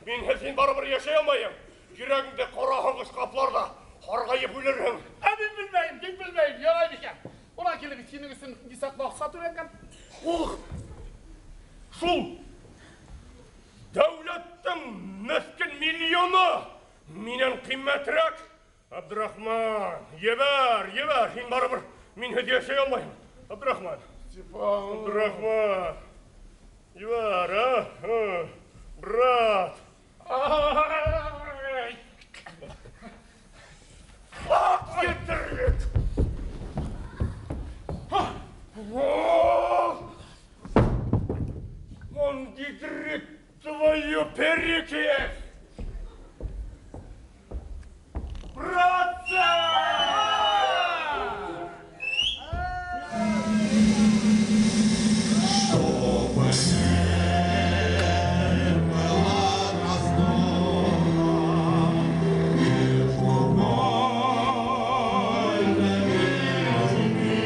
Мин һин барыбер йәшәй алмайым. Йөрәгеңде ҡара һағыш ҡаплар ҙа, һарғайып үлерһең. Ә мин белмәйем, мин белмәйем, ярай микән? Унан килеп һинең өсөн нисаҡлы аҡса түләнгән? Ух! Шул дәүләттең меҫкен миллионы минән ҡиммәтерәк. Абдрахман, ебәр, ебәр, һин барыбер минһеҙ йәшәй алмайһың. Абдрахман. Степан. Абдрахман. Ебәр, а? Брат. Ай! Ат гетерет! Он гидрит твою перекись! Братцы! Чтобы не было раздора между вольными людьми,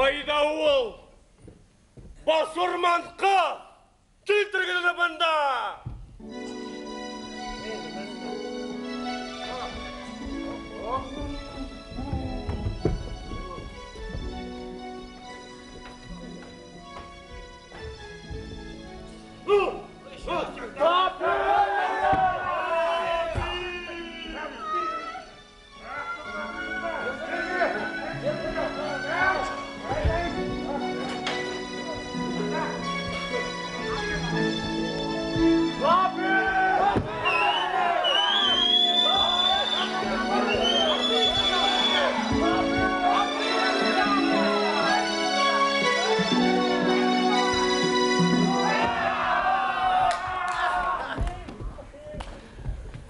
Ҡайҙа ул? Басурман ҡыҙ! Килтергеҙ уны бында!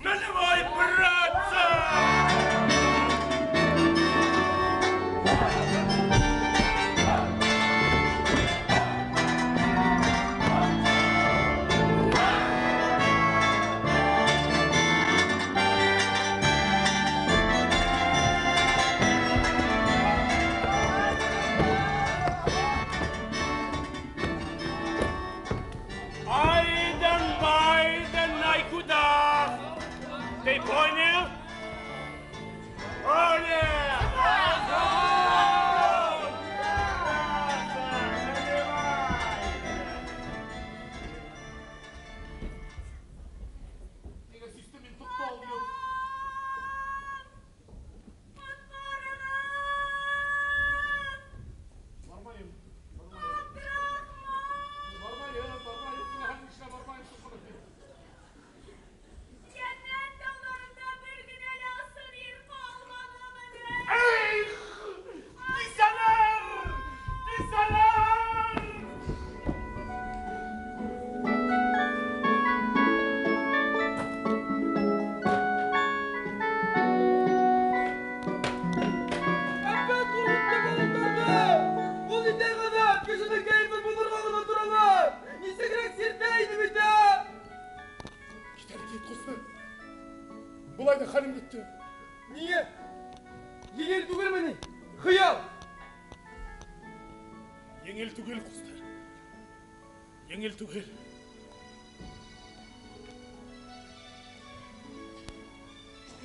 Наливай, братцы! Айдан, байден, найкуда! Ты понял? Понял! Нигә систем мин туҡталмыйым? Бармайым, бармайым. Бармайым, бармайым, һин эшенә бармайым, шул. Йәннәт тауларында бер генә лә ысын ир ҡалманымы? Эх! Бисәләр! Бисәләр! Әпәт ҡурҡытты балыҡтарҙы! Ул ниндәй ғәҙәт, кешенең кәйефен боҙорға ғына торалар! Нисегерәк сиртә ине бит, ә? Кит әле, кит, ҡусты. Былай ҙа хәлем бөттө. Ниңә? Еңел түгелме ни? Хыял! Еңел түгел, ҡусты. Еңел түгел.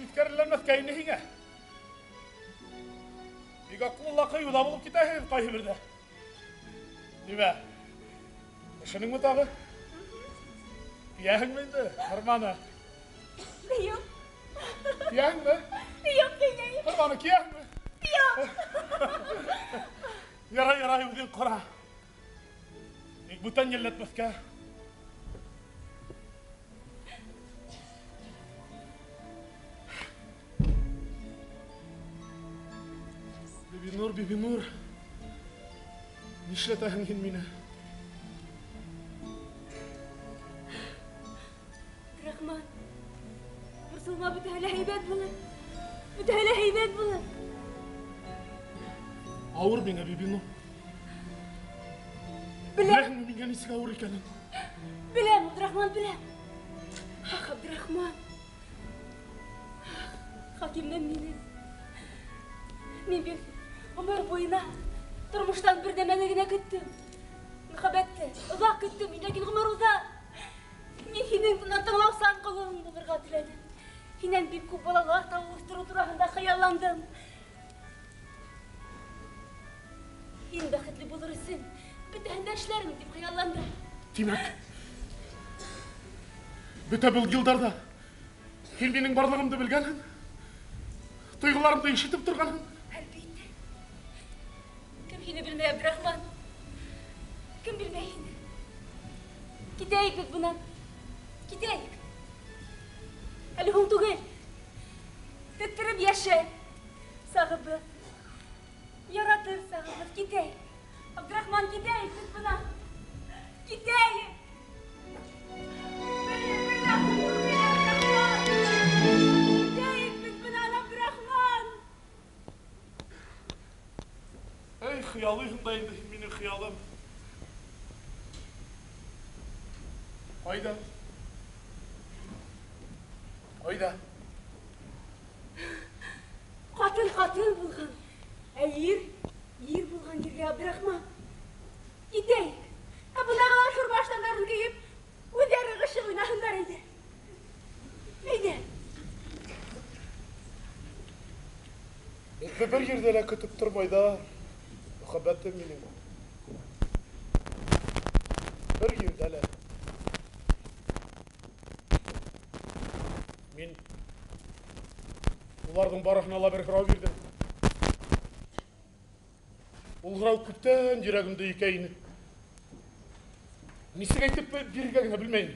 Үткәреләнмәҫкә ине һиңә. Бик аҡыллы ла ҡыйыу ҙа булып китәһегеҙ ҡайһы берҙә. Нимә? Өшөнөңмө тағы? Кейәһеңме инде, һарманы? Юҡ. Кейәһеңме? Юҡ, кеймәйем. Һарманы кейәһеңме? Юҡ. Ярай, ярай, үҙең ҡара. Тик бүтән йәлләтмәҫкә. Бибинур, Бибинур, нишләтәһең һин мине? Абдрахман, борсолма, бөтәһе лә һәйбәт булыр. Бөтәһе лә һәйбәт булыр. Ауыр миңә, Бибинур. Беләм. Беләһеңме миңә нисек ауыр икәнен? Беләм, Абдрахман, беләм. Ах, Абдрахман. Ах, хакимем минең. Мин бит ғүмер буйына тормоштан бер нәмәне генә көттөм. Мөхәббәтте оҙаҡ көттөм, мин, ләкин ғүмер уҙа. Мин һинең тыңлаусан ҡолоң булырға теләнем. Һинән бик күп балалар табып үҫтереү тураһында хыялландым. Һин бәхетле булыр өсөн бөтәһен дә эшләрмен тип хыялландым. Тимәк, бөтә был йылдарҙа һин минең барлығымды белгәнһең, тойғоларымды ишетеп торғанһың. Әлбиттә. Кем һине белмәй, Абдрахман? Кем белмәй һине? Китәйек беҙ бынан. Китәйек. Әле һуң түгел. Теттереп йәшә. Сағыбыҙ. Яратыр сағыбыҙ. Китәйек. Абдрахман, китәйек беҙ бынан. Китәйек. Китәйек беҙ бынан, Абдрахман. Эй, хыялыйһың да инде һин минең хыялым. Ҡайҙа? Ҡайҙа? Ҡатын ҡатын булған, ә ир ир булған ергә, Абдрахман. Китәйек. Ә бындағылар шурба ыштандарын кейеп, үҙҙәре ғишыҡ уйнаһындар ине. Әйҙә. Беҙҙе бер ерҙә лә көтөп тормайҙар. Мөхәббәтем минең. Бер ерҙә лә. Мин уларҙың барыһына ла бер һорау бирҙем. Ул һорау күптән йөрәгемдә икәйне. Нисек әйтеп бирергә генә белмәйем.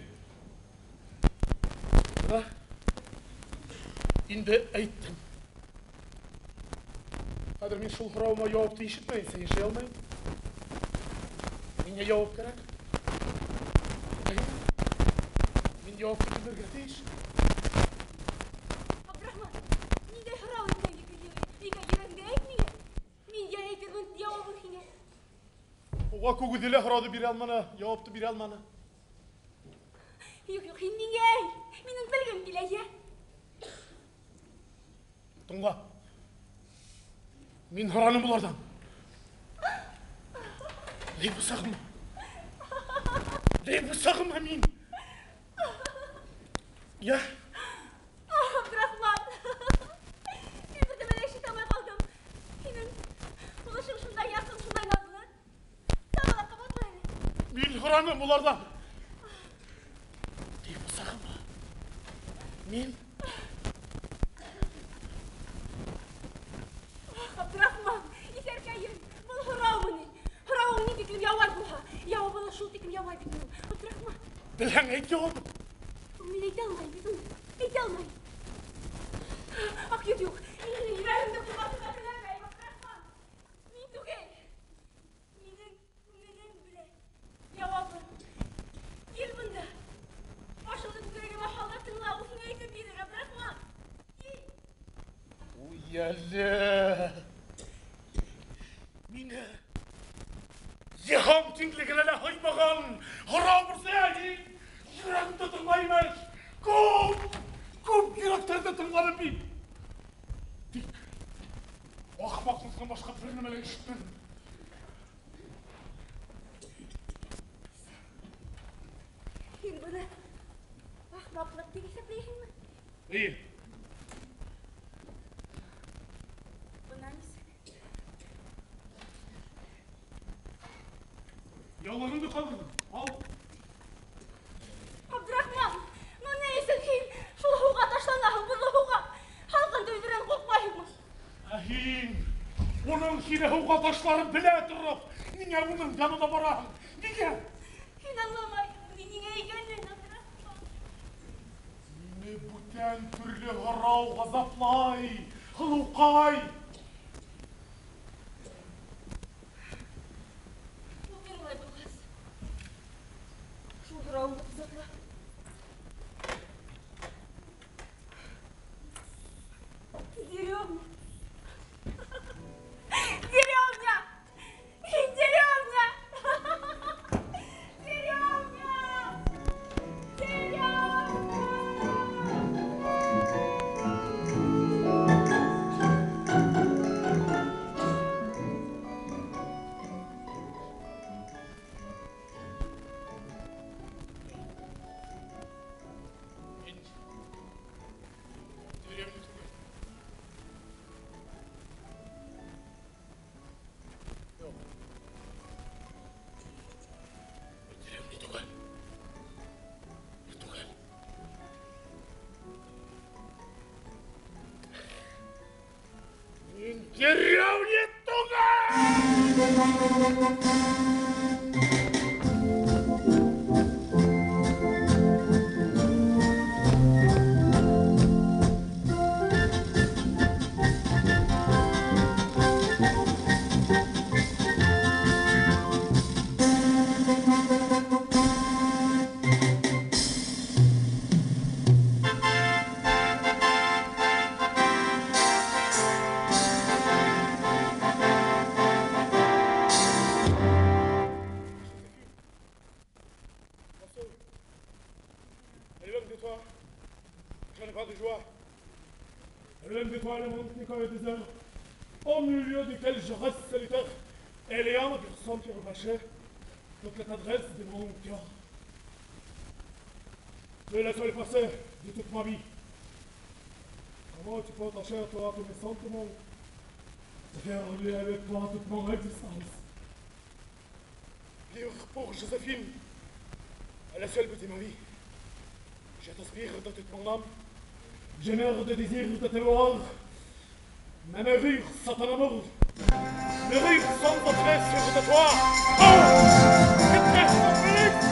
Бына инде әйттем. Хәҙер мин шул һорауыма яуапты ишетмәйенсә йәшәй алмайым. Миңә яуап кәрәк. Мин яуапты белергә тейеш. Абдрахман, ниндәй һорау икән йөрәгеңдә, әйт миңә. Мин йә әйтермен яуабын һиңә. Уға күк үҙе лә һорауҙы бирә алманы, яуапты бирә алманы. Юҡ, юҡ, һин миңә әйт. Минең белгем килә, йә. Тыңла. Мин һораным уларҙан. Ни бысағым? Ни бысағым мин? Я. Ах, Абдрахман. Мин бер нәмә лә ишетә алмай ҡалдым. Һинең һулышың шундай яҡын, шундай наҙлы. Тағы ла ҡабатла әле. Мин һораным уларҙан. Ни бысағым? Мин. Абдрахман, иҫәркәйем, был һораумы ни? Һорауың ни тиклем яуай булһа, яуабы ла шул тиклем яуай бит уның. Абдрахман. Белһәң, әйт яуабын. Мин әйтә алмайым бит уны. Әйтә алмайым. Ах, юҡ, юҡ. Мин һинең йөрәгеңде ҡуҙғатырға теләмәйем, Абдрахман. Мин түгел. Минең күңелем белә яуабын. Кил бында. Башыңды күкрәгемә һал да тыңла, ул һиңә әйтеп бирер, Абдрахман. Кил. Уй, әле. Мине йыһан киңлегенә лә һыймаған һорау берсә, һин йөрәгемде тыңлай имеш. Күп, күп йөрәктәрҙе тыңланым мин. Тик ахмаҡлыҡтан башҡа бер нәмә лә ишетмәнем. Һин быны ахмаҡлыҡ тип иҫәпләйһеңме? Эйе. Бына нисек. Яулығыңды ҡалдырҙым. Ал. Абдрахман, ну ни өсөн һин шул һыуға ташланаһың, боҙло һыуға? Һалҡын тейҙерән ҡурҡмайһыңмы? Ә һин уның һине һыуға ташларын белә тороп, ниңә уның янына бараһың? Ниңә? Һин аңламайһың, мин ниңә икәнен, Абдрахман. Мине бүтән төрлө һорау ғазаплай, һылыуҡай. Деревня туга! Au milieu duquel je reste solitaire, et il y a personne qui remarchait toute la adresse de mon cœur. Tu es la seule passée de toute ma vie. Comment tu peux attacher à toi tous mes sentiments, te faire rouler avec toi toute mon existence? Vivre pour Joséphine, la seule but de ma vie. Je t'aspire de toute mon âme. Je meurs de désir de te voir. Mais me rire sans ton amour, me rire sans votre sur de toi. Oh, je te plus.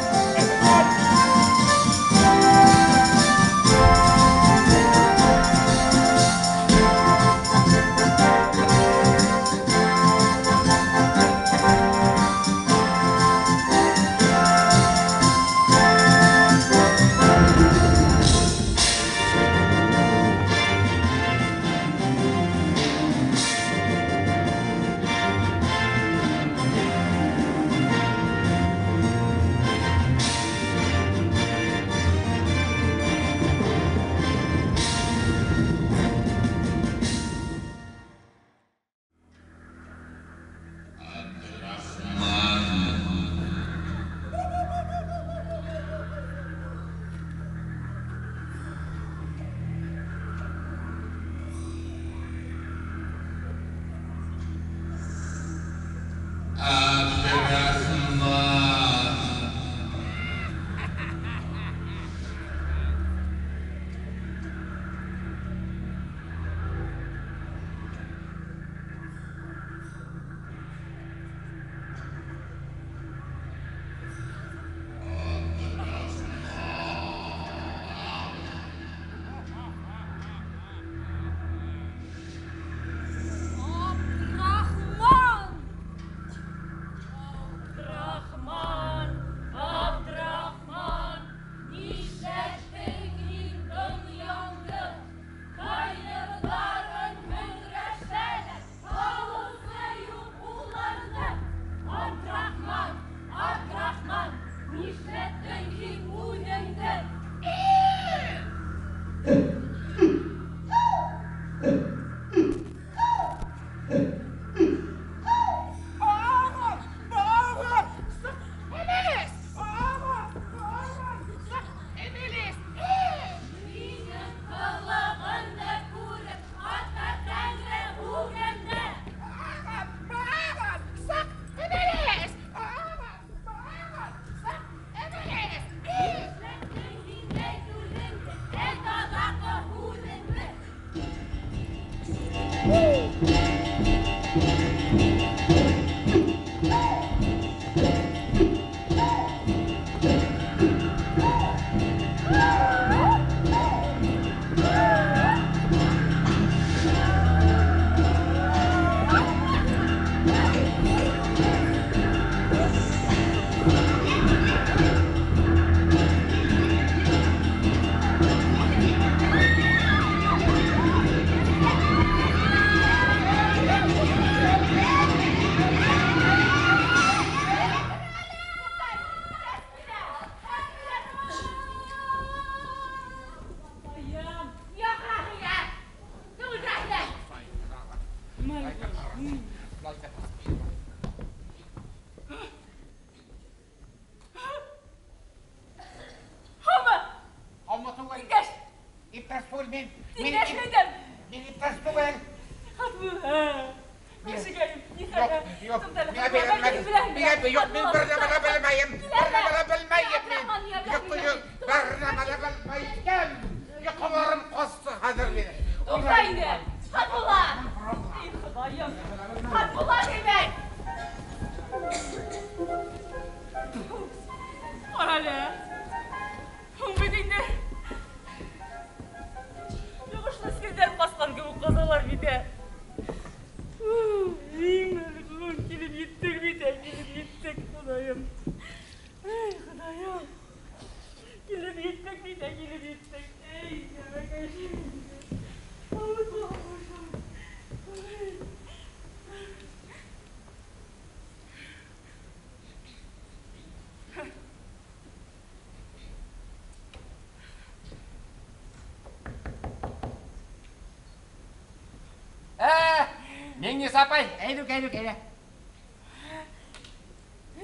Миңниса апай, әйҙүк, әйҙүк, әйҙә.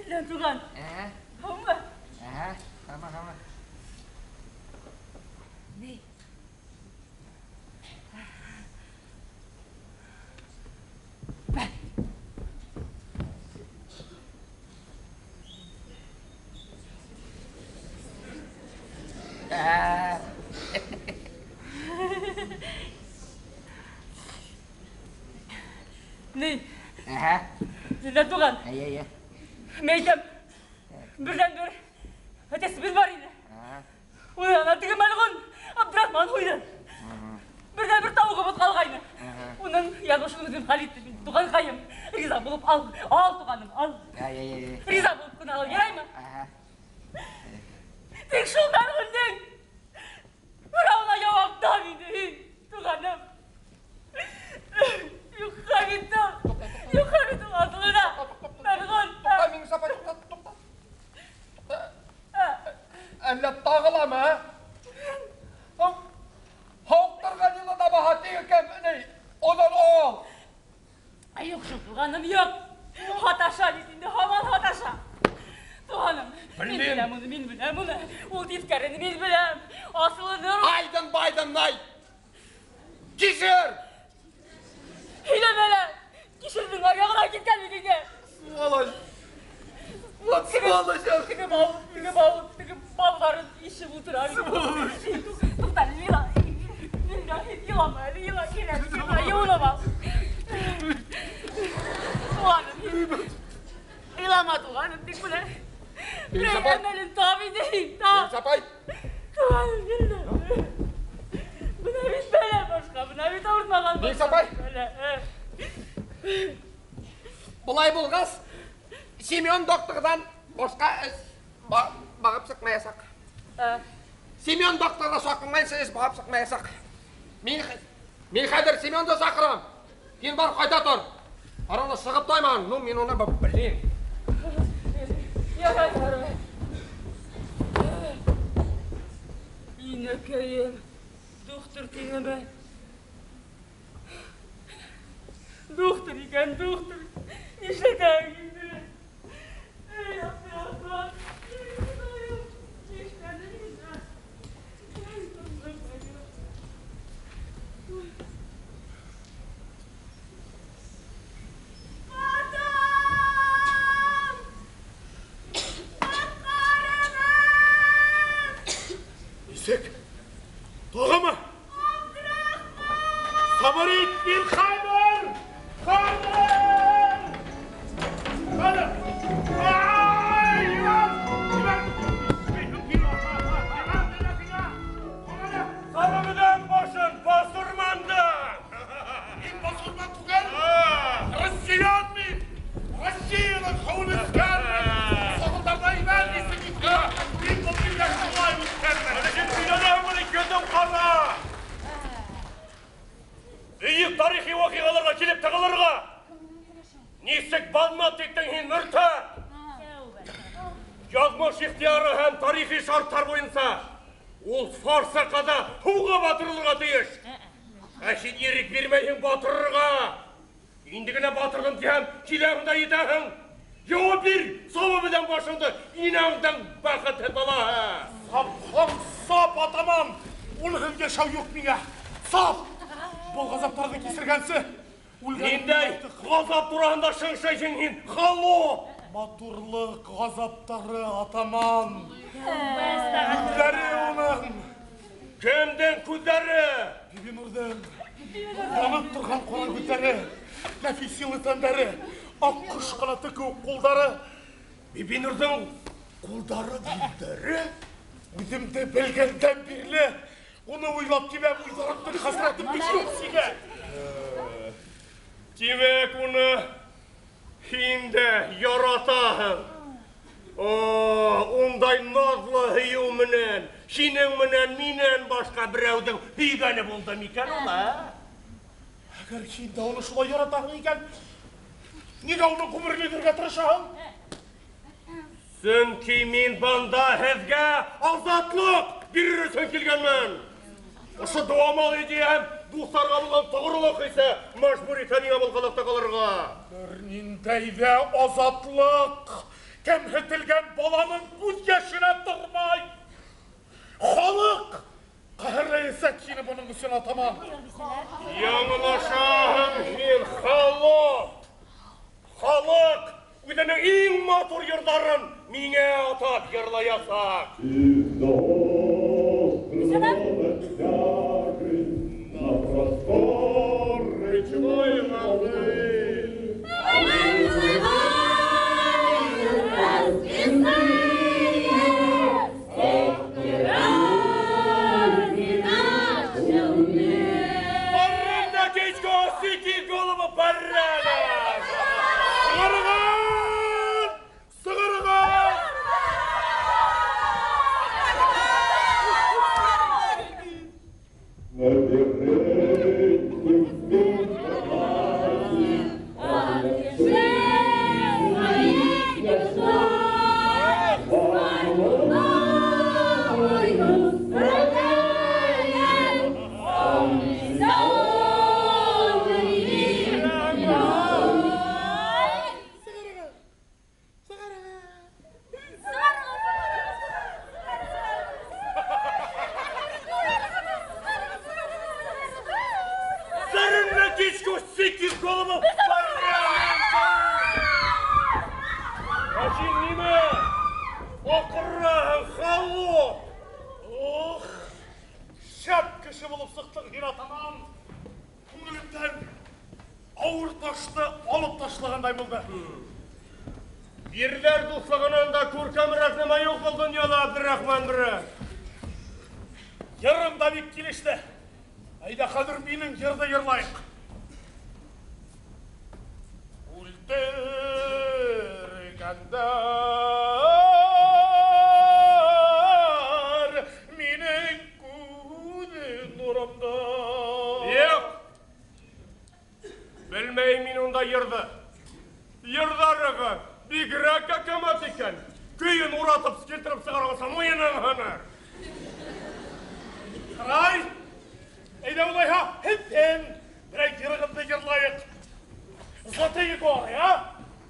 Әллә туған. Һаумы? Һаумы, һаумы. Ни? Ни? Дилдә туған. Әйе, әйе. Мин әйтәм, берҙән-бер әтәсебеҙ бар ине. Уны ана теге мәлғүн Абдрахман һуйҙы. Берҙән-бер тауығыбыҙ ҡалғайны. Уның яҙмышын үҙем хәл иттем мин. Туғанҡайым, риза булып ал, ал туғаным, ал. Әйе, әйе. Риза булып ҡына ал, яраймы? Тик шул мәлғүнең һорауына яуап тап инде, туғаным. Юҡҡа бит ул, юҡҡа бит ул асылына. Мәлғүн. Туҡта, Миңниса апай, туҡта, туҡта. Әллә тағы ламы, ә? Һауыҡтырған йылы да баһа теге кем, ни, оҙон ул. Ай, юҡ шул, туғаным, юҡ. Һаташа бит инде, һаман һаташа. Туғаным, мин беләм уны, мин беләм уны. Ул тиҫкәрене мин беләм. Асылыныр. Айҙын, байдын, най. Кишер! Һөйләмә лә, кишерҙең аръяғына киткән бит инде. Сволочь! Вот сволочь! Теге бау, теге бау, теге бауҙарын ишеп ултыра бит. Сволочь! Туҡта, Лила, Лила, илама әле, ила, килә, килә, йыуынып ал. Туғаным, илама, туғаным, тик менә берәй әмәлен тап инде, тап. Миңниса апай. Туғаным, килде. Бына бит бәлә башҡа, бына бит ауыртмаған башҡа. Миңниса апай. Былай булғас, Семен докторҙан башҡа эш бағып сыҡмаясаҡ. Семен докторҙы саҡырмайынса эш бағып сыҡмаясаҡ. Мин хәҙер Семенды саҡырам. Һин бар, ҡайта тор. Араны сығып тайман. Ну, мин уны блин. Ярай, ярай. Инәкәйем, доктор тинеме? Доктор икән, доктор. Нишләтәң инде? Эй, Абдрахман, эй, Хоҙайым, нишләнем инде? Эй, Хоҙайым. Атам! Ҡотҡарығыҙ! Нисек? Тағымы? Абдрахман! Сабыр ит, мин хәҙер! Хәҙер! Хәҙер! Ай, Иван! Иван! Сабырҙан башын басурмандан! Мин басурман түгел! Россиян мин! Россияның һыуын эскәнмен! Сағылдарҙа имән исе китте! Мин был илдә шулай үҫкәнмен! Әле һин һөйләнәһеңме ни, күҙең ҡара! Бөйөк тарихи ваҡиғаларға килеп тығылырға! Нисек банмат иттең һин, мөртәт? Яҙмыш ихтыяры һәм тарихи шарттар буйынса ул фарсаҡада һыуға батырылырға тейеш. Ә һин ирек бирмәйһең батырырға. Инде генә батырҙым тиһәм, киләһең дә етәһең. Яуап бир, сабы менән башыңды, инәңдең бәхетһеҙ балаһы. Сап, һаң, сап, атаман. Унһыҙ йәшәү юҡ миңә. Сап! Был ғазаптарҙы кисергәнсе, үлгән Ниндәй ғазап тураһында шыңшайһың һин, холоп? Матурлыҡ ғазаптары, атаман. Күҙҙәре уның. Кемдең күҙҙәре? Бибинурҙың. Янып торған ҡара күҙҙәре, нәфис йылы тәндәре, аҡ ҡош ҡанаты кеүек ҡулдары. Бибинурҙың ҡулдары, билдәре? Үҙемде белгәндән бирле уны уйлап киләм, уйҙарымдың хәсрәтен бик юҡ сигә. Тимәк, уны һин дә яратаһың. О, ундай наҙлы һөйөү менән, һинең менән минән башҡа берәүҙең һөйгәне булды микән ул, ә? Әгәр һин дә уны шулай яратаһың икән, нигә уның ғүмерен өҙөргә тырышаһың? Сөнки мин бында һеҙгә азатлыҡ бирер өсөн килгәнмен. Ошо дыуамал идея һәм дуҫтарға булған тоғролоҡ хисе мәжбүр итә миңә был ҡалаҡта ҡалырға. Рәсәйҙә азатлыҡ кәмһетелгән баланың күҙ йәшенә тормай. Халыҡ ҡәһәрләйәсәк һине бының өсөн, атаман. Яңылышаһың һин, халыҡ! Халыҡ үҙенең иң матур йырҙарын миңә атап йырлаясаҡ. На простор речной волны. Сики голову барана! Сығарығыҙ! Сығарығыҙ! Ирҙәр дуҫлығынан да күркәмерәк нәмә юҡ был донъяла, Абдрахман брат. Йырым да бик килеште. Әйҙә хәҙер минең йырҙы йырлайыҡ. Үлтергәндәр минең күҙ нурымды. Юҡ. Белмәйем мин унда йырҙы. Йырҙарығы бигерәк әкәмәт икән. Көйөн уратып килтереп сығарғаса муйының һыныр. Ҡарай, әйҙә улайһа, һеҙҙең берәй йырығыҙҙы йырлайыҡ. Золотые горы, а?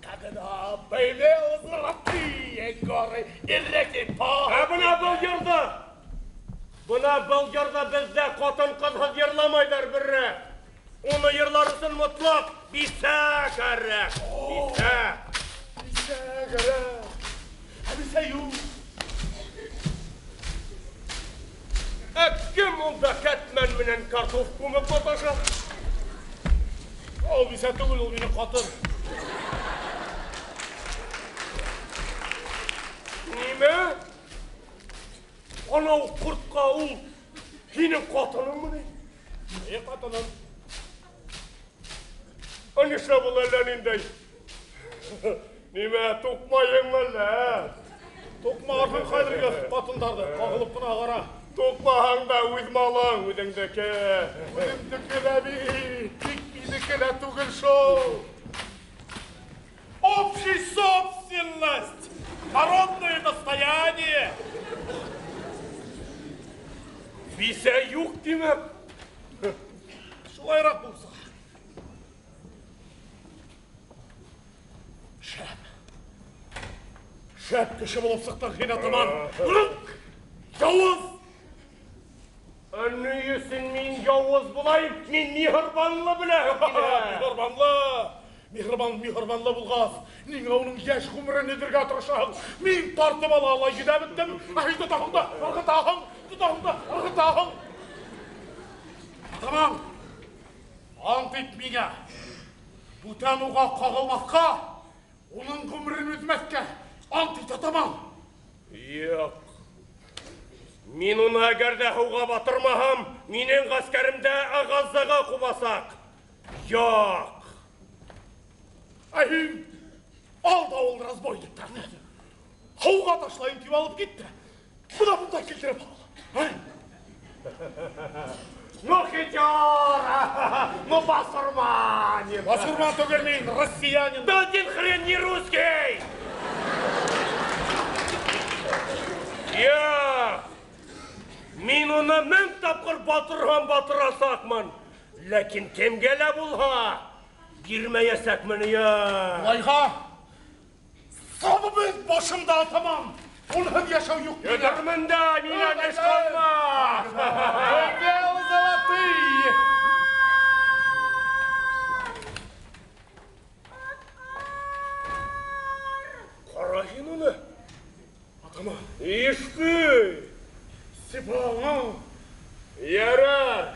Когда были золотые горы и реки по... Ә бына был йырҙы! Бына был йырҙы беҙҙә ҡатын-ҡыҙһыҙ йырламайҙар бере. Уны йырлар өсөн мотлаҡ бисә кәрәк. Бисә. Бисә кәрәк. Ә бисә юҡ. Ә кем унда кәтмән менән картоф күмеп маташа? Ул бисә түгел, ул минең ҡатын. Нимә? Анау ҡортҡа ул һинең ҡатыныңмы ни? Эйе, ҡатыным. Ә нишләп ул әллә ниндәй? Нимә, туҡмайыңмы әллә? Туҡмарһың хәҙерге ҡатындарҙы, ҡағылып ҡына ҡара. Туҡмаһаң да үҙ малың, үҙеңдеке. Үҙемдеке лә бит, тик минеке лә түгел шул. Общая собственность, народное достояние. Бисә юҡ тимәк. Шулайыраҡ булса. Шәп. Шәп кеше булып сыҡтың һин, атаман. Яуыз! Ә ни өсөн мин яуыз булайым? Мин миһырбанлы беләһең. Миһырбанлы! Миһырбан, миһырбанлы булғас, ниңә уның йәш ғүмерен өҙөргә тырышаһың? Мин тартып ала ала йөҙәп бөттөм. Ә һин тотаһың да, ырғытаһың, тотаһың да, ырғытаһың. Атаман, ант ит миңә. Бүтән уға ҡағылмаҫҡа, уның ғүмерен өҙмәҫкә. Ант ит, атаман. Юҡ. Мин уны әгәр ҙә һыуға батырмаһам, минең ғәскәремдә ағазаға ҡубасаҡ. Юҡ. Ә һин ал да ул разбойниктарҙы. Һыуға ташлайым тип алып китте. Бына бында килтереп ал. Ну, хитер! Ну, басурманин! Басурман түгел мин, россиянин. Да один хрен не русский! Юҡ! Мин уны мең тапҡыр батырһам батырасаҡмын. Ләкин кемгә лә булһа, Бирмәйәсәкмен, я. Улайға сабып башымда атамам. Унһыҙ йәшәү юҡ. Йөҙөрмөн дә, минән эш ҡалмаҫ. Белые золотые! Ҡара һин уны. Атаман. Ишь ты! Сипаңың. Ярар.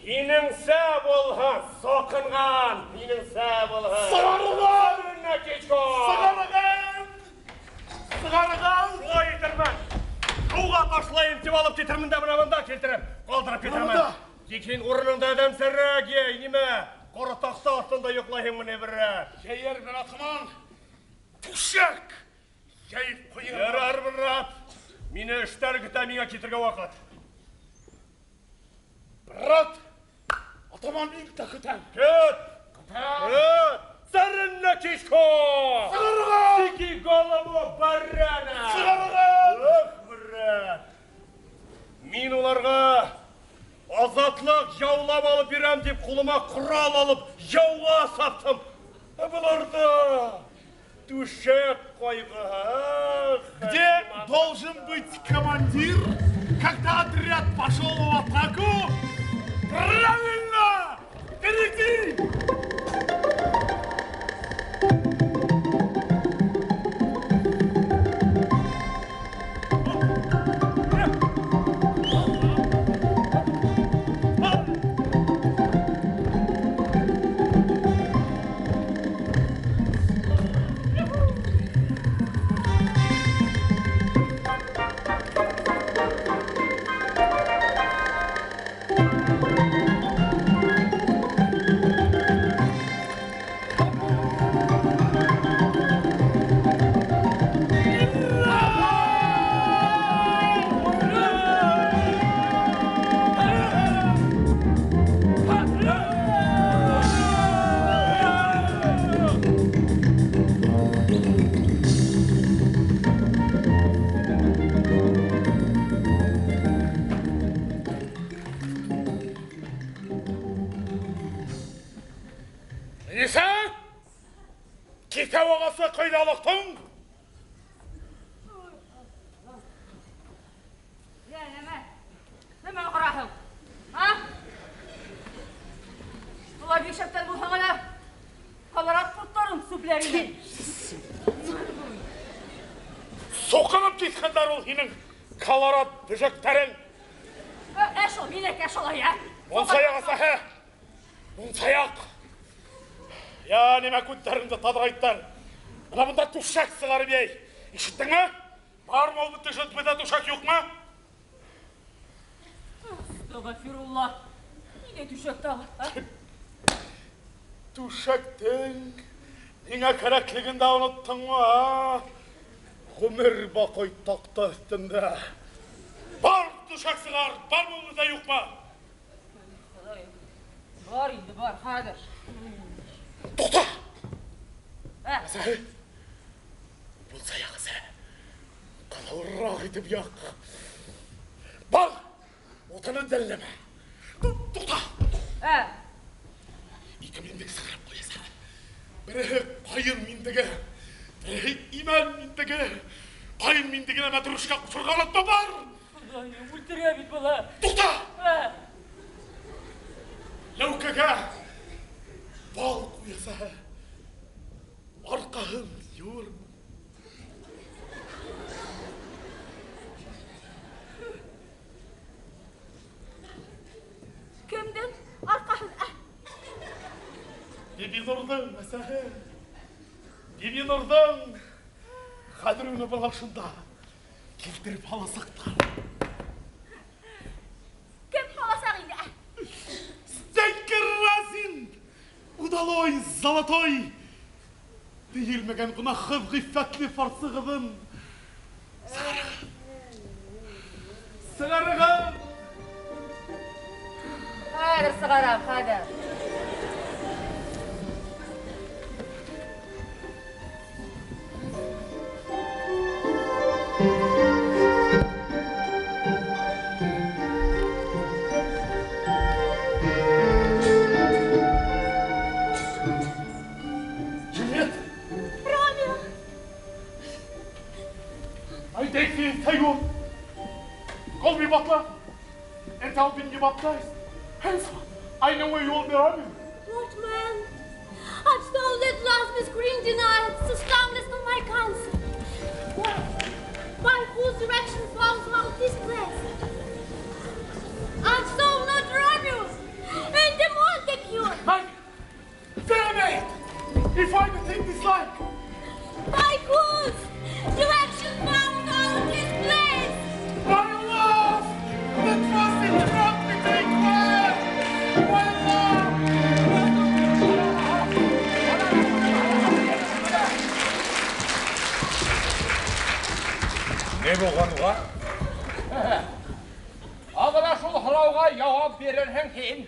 Һинеңсә булһын, соҡынған. Һинеңсә булһын. Сығарығыҙ! Сығарығыҙ! Сығарығыҙ! Шулай итермен. Һыуға ташлайым тип алып китермен дә бына бында килтереп, ҡалдырып китермен. Тик һин урыныңда әҙәмсәрәк йәй, нимә? Ҡоро таҡта аҫтында йоҡлайһыңмы ни берәр? Йәйермен, атаман. Түшәк йәйеп ҡуйырмын. Ярар, брат. Мине эштәр көтә, миңә китергә ваҡыт. Брат, атаман, мин дә көтәм. Көт! Көтәм. Көт! Сарынна кишко! Сығарығыҙ! Сики голову барана! Сығарығыҙ! Ох, брат! Мин уларға азатлыҡ яулап алып бирәм тип ҡулыма ҡорал алып яуға саптым. Ә быларҙа түшәк ҡайғыһы. Где должен быть командир, когда отряд пошел в атаку? Правильно! Впереди! Соҡынып киткәндәр ул һинең колорад бөжәктәрең. Ә шул, минеке шулай, ә? Мунсаяҡ, әсәһе! Мунсаяҡ! Я, нимә күттәреңде таҙрайттың? Бына бында түшәк сығарып йәй. Ишеттеңме? Бармы ул бында түшәк, юҡмы? Әстәғфирулла. Ниндәй түшәк тағы, ә? Түшәктең ниңә кәрәклеген дә оноттоңмо, ә? Ғүмер баҡый таҡта өҫтөндә. Бар түшәк сығар, бармы ул бында, юҡмы? Бар инде, бар, хәҙер. Туҡта! Ә? Әсәһе, булса яҡ, әсәһе. Ҡалауыраҡ итеп яҡ. Бар, утыны дәлләмә. Туҡта! Ә? Ике миндек сығарып ҡуй, әсәһе. Береһе ҡайын миндеге, береһе имән миндеге. Ҡайын миндегенә мәтрүшкә ҡушырға онотма, бар! Хоҙайым, үлтерә бит бала. Туҡта! Ә? Ләүкәгә бал ҡуй, әсәһе. Арҡаһын йыуыр. Кемдең арҡаһын? Ә? Бибинурҙың, әсәһе. Бибинурҙың. Хәҙер уны бына шунда килтереп һаласаҡтар. Кем һаласаҡ инде? Стенька Разин! Удалой, золотой! Тейелмәгән гонаһһыҙ ғиффәтле фарсығыҙын. Сығарығыҙ! Хәҙер сығарам, хәҙер. baptized. Hence, I know where you all are. What man? I saw that last miscreant denied, so strongest of my counsel. What? By whose direction found out this place? I saw not Romeo and the Montague. Damn it! If I could take this life. By whose direction found out this place? My love! The trusted drop me take life! My love! Не булған уға? Ағына шул һорауға яуап бирерһең һин.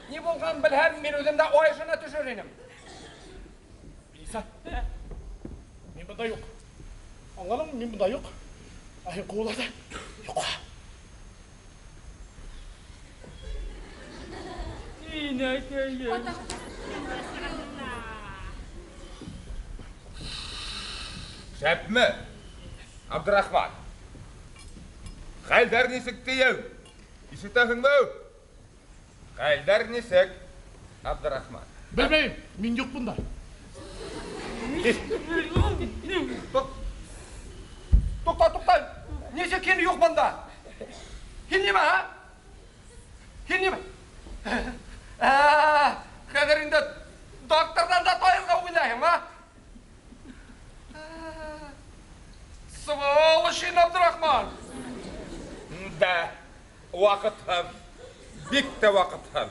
Ни булған белһәм, мин үҙем дә айышына төшөр инем. Иса, мин бында юҡ. Аңланыңмы, мин бында юҡ. Ә һин ҡыуыла ҙа юҡ. Инәкәйем. Шәпме, Абдрахман? Хәлдәр нисек тиеү? Ишетәһеңме? Хәлдәр нисек, Абдрахман? Белмәйем, мин юҡ бында. Туҡта, туҡта. Нисек һин юҡ бында? Һин нимә, ә? Һин нимә? Хәҙер инде докторҙан да тайырға уйлайһың, а? Сволочь һин, Абдрахман! Да, ваҡытһыҙ, бик тә ваҡытһыҙ.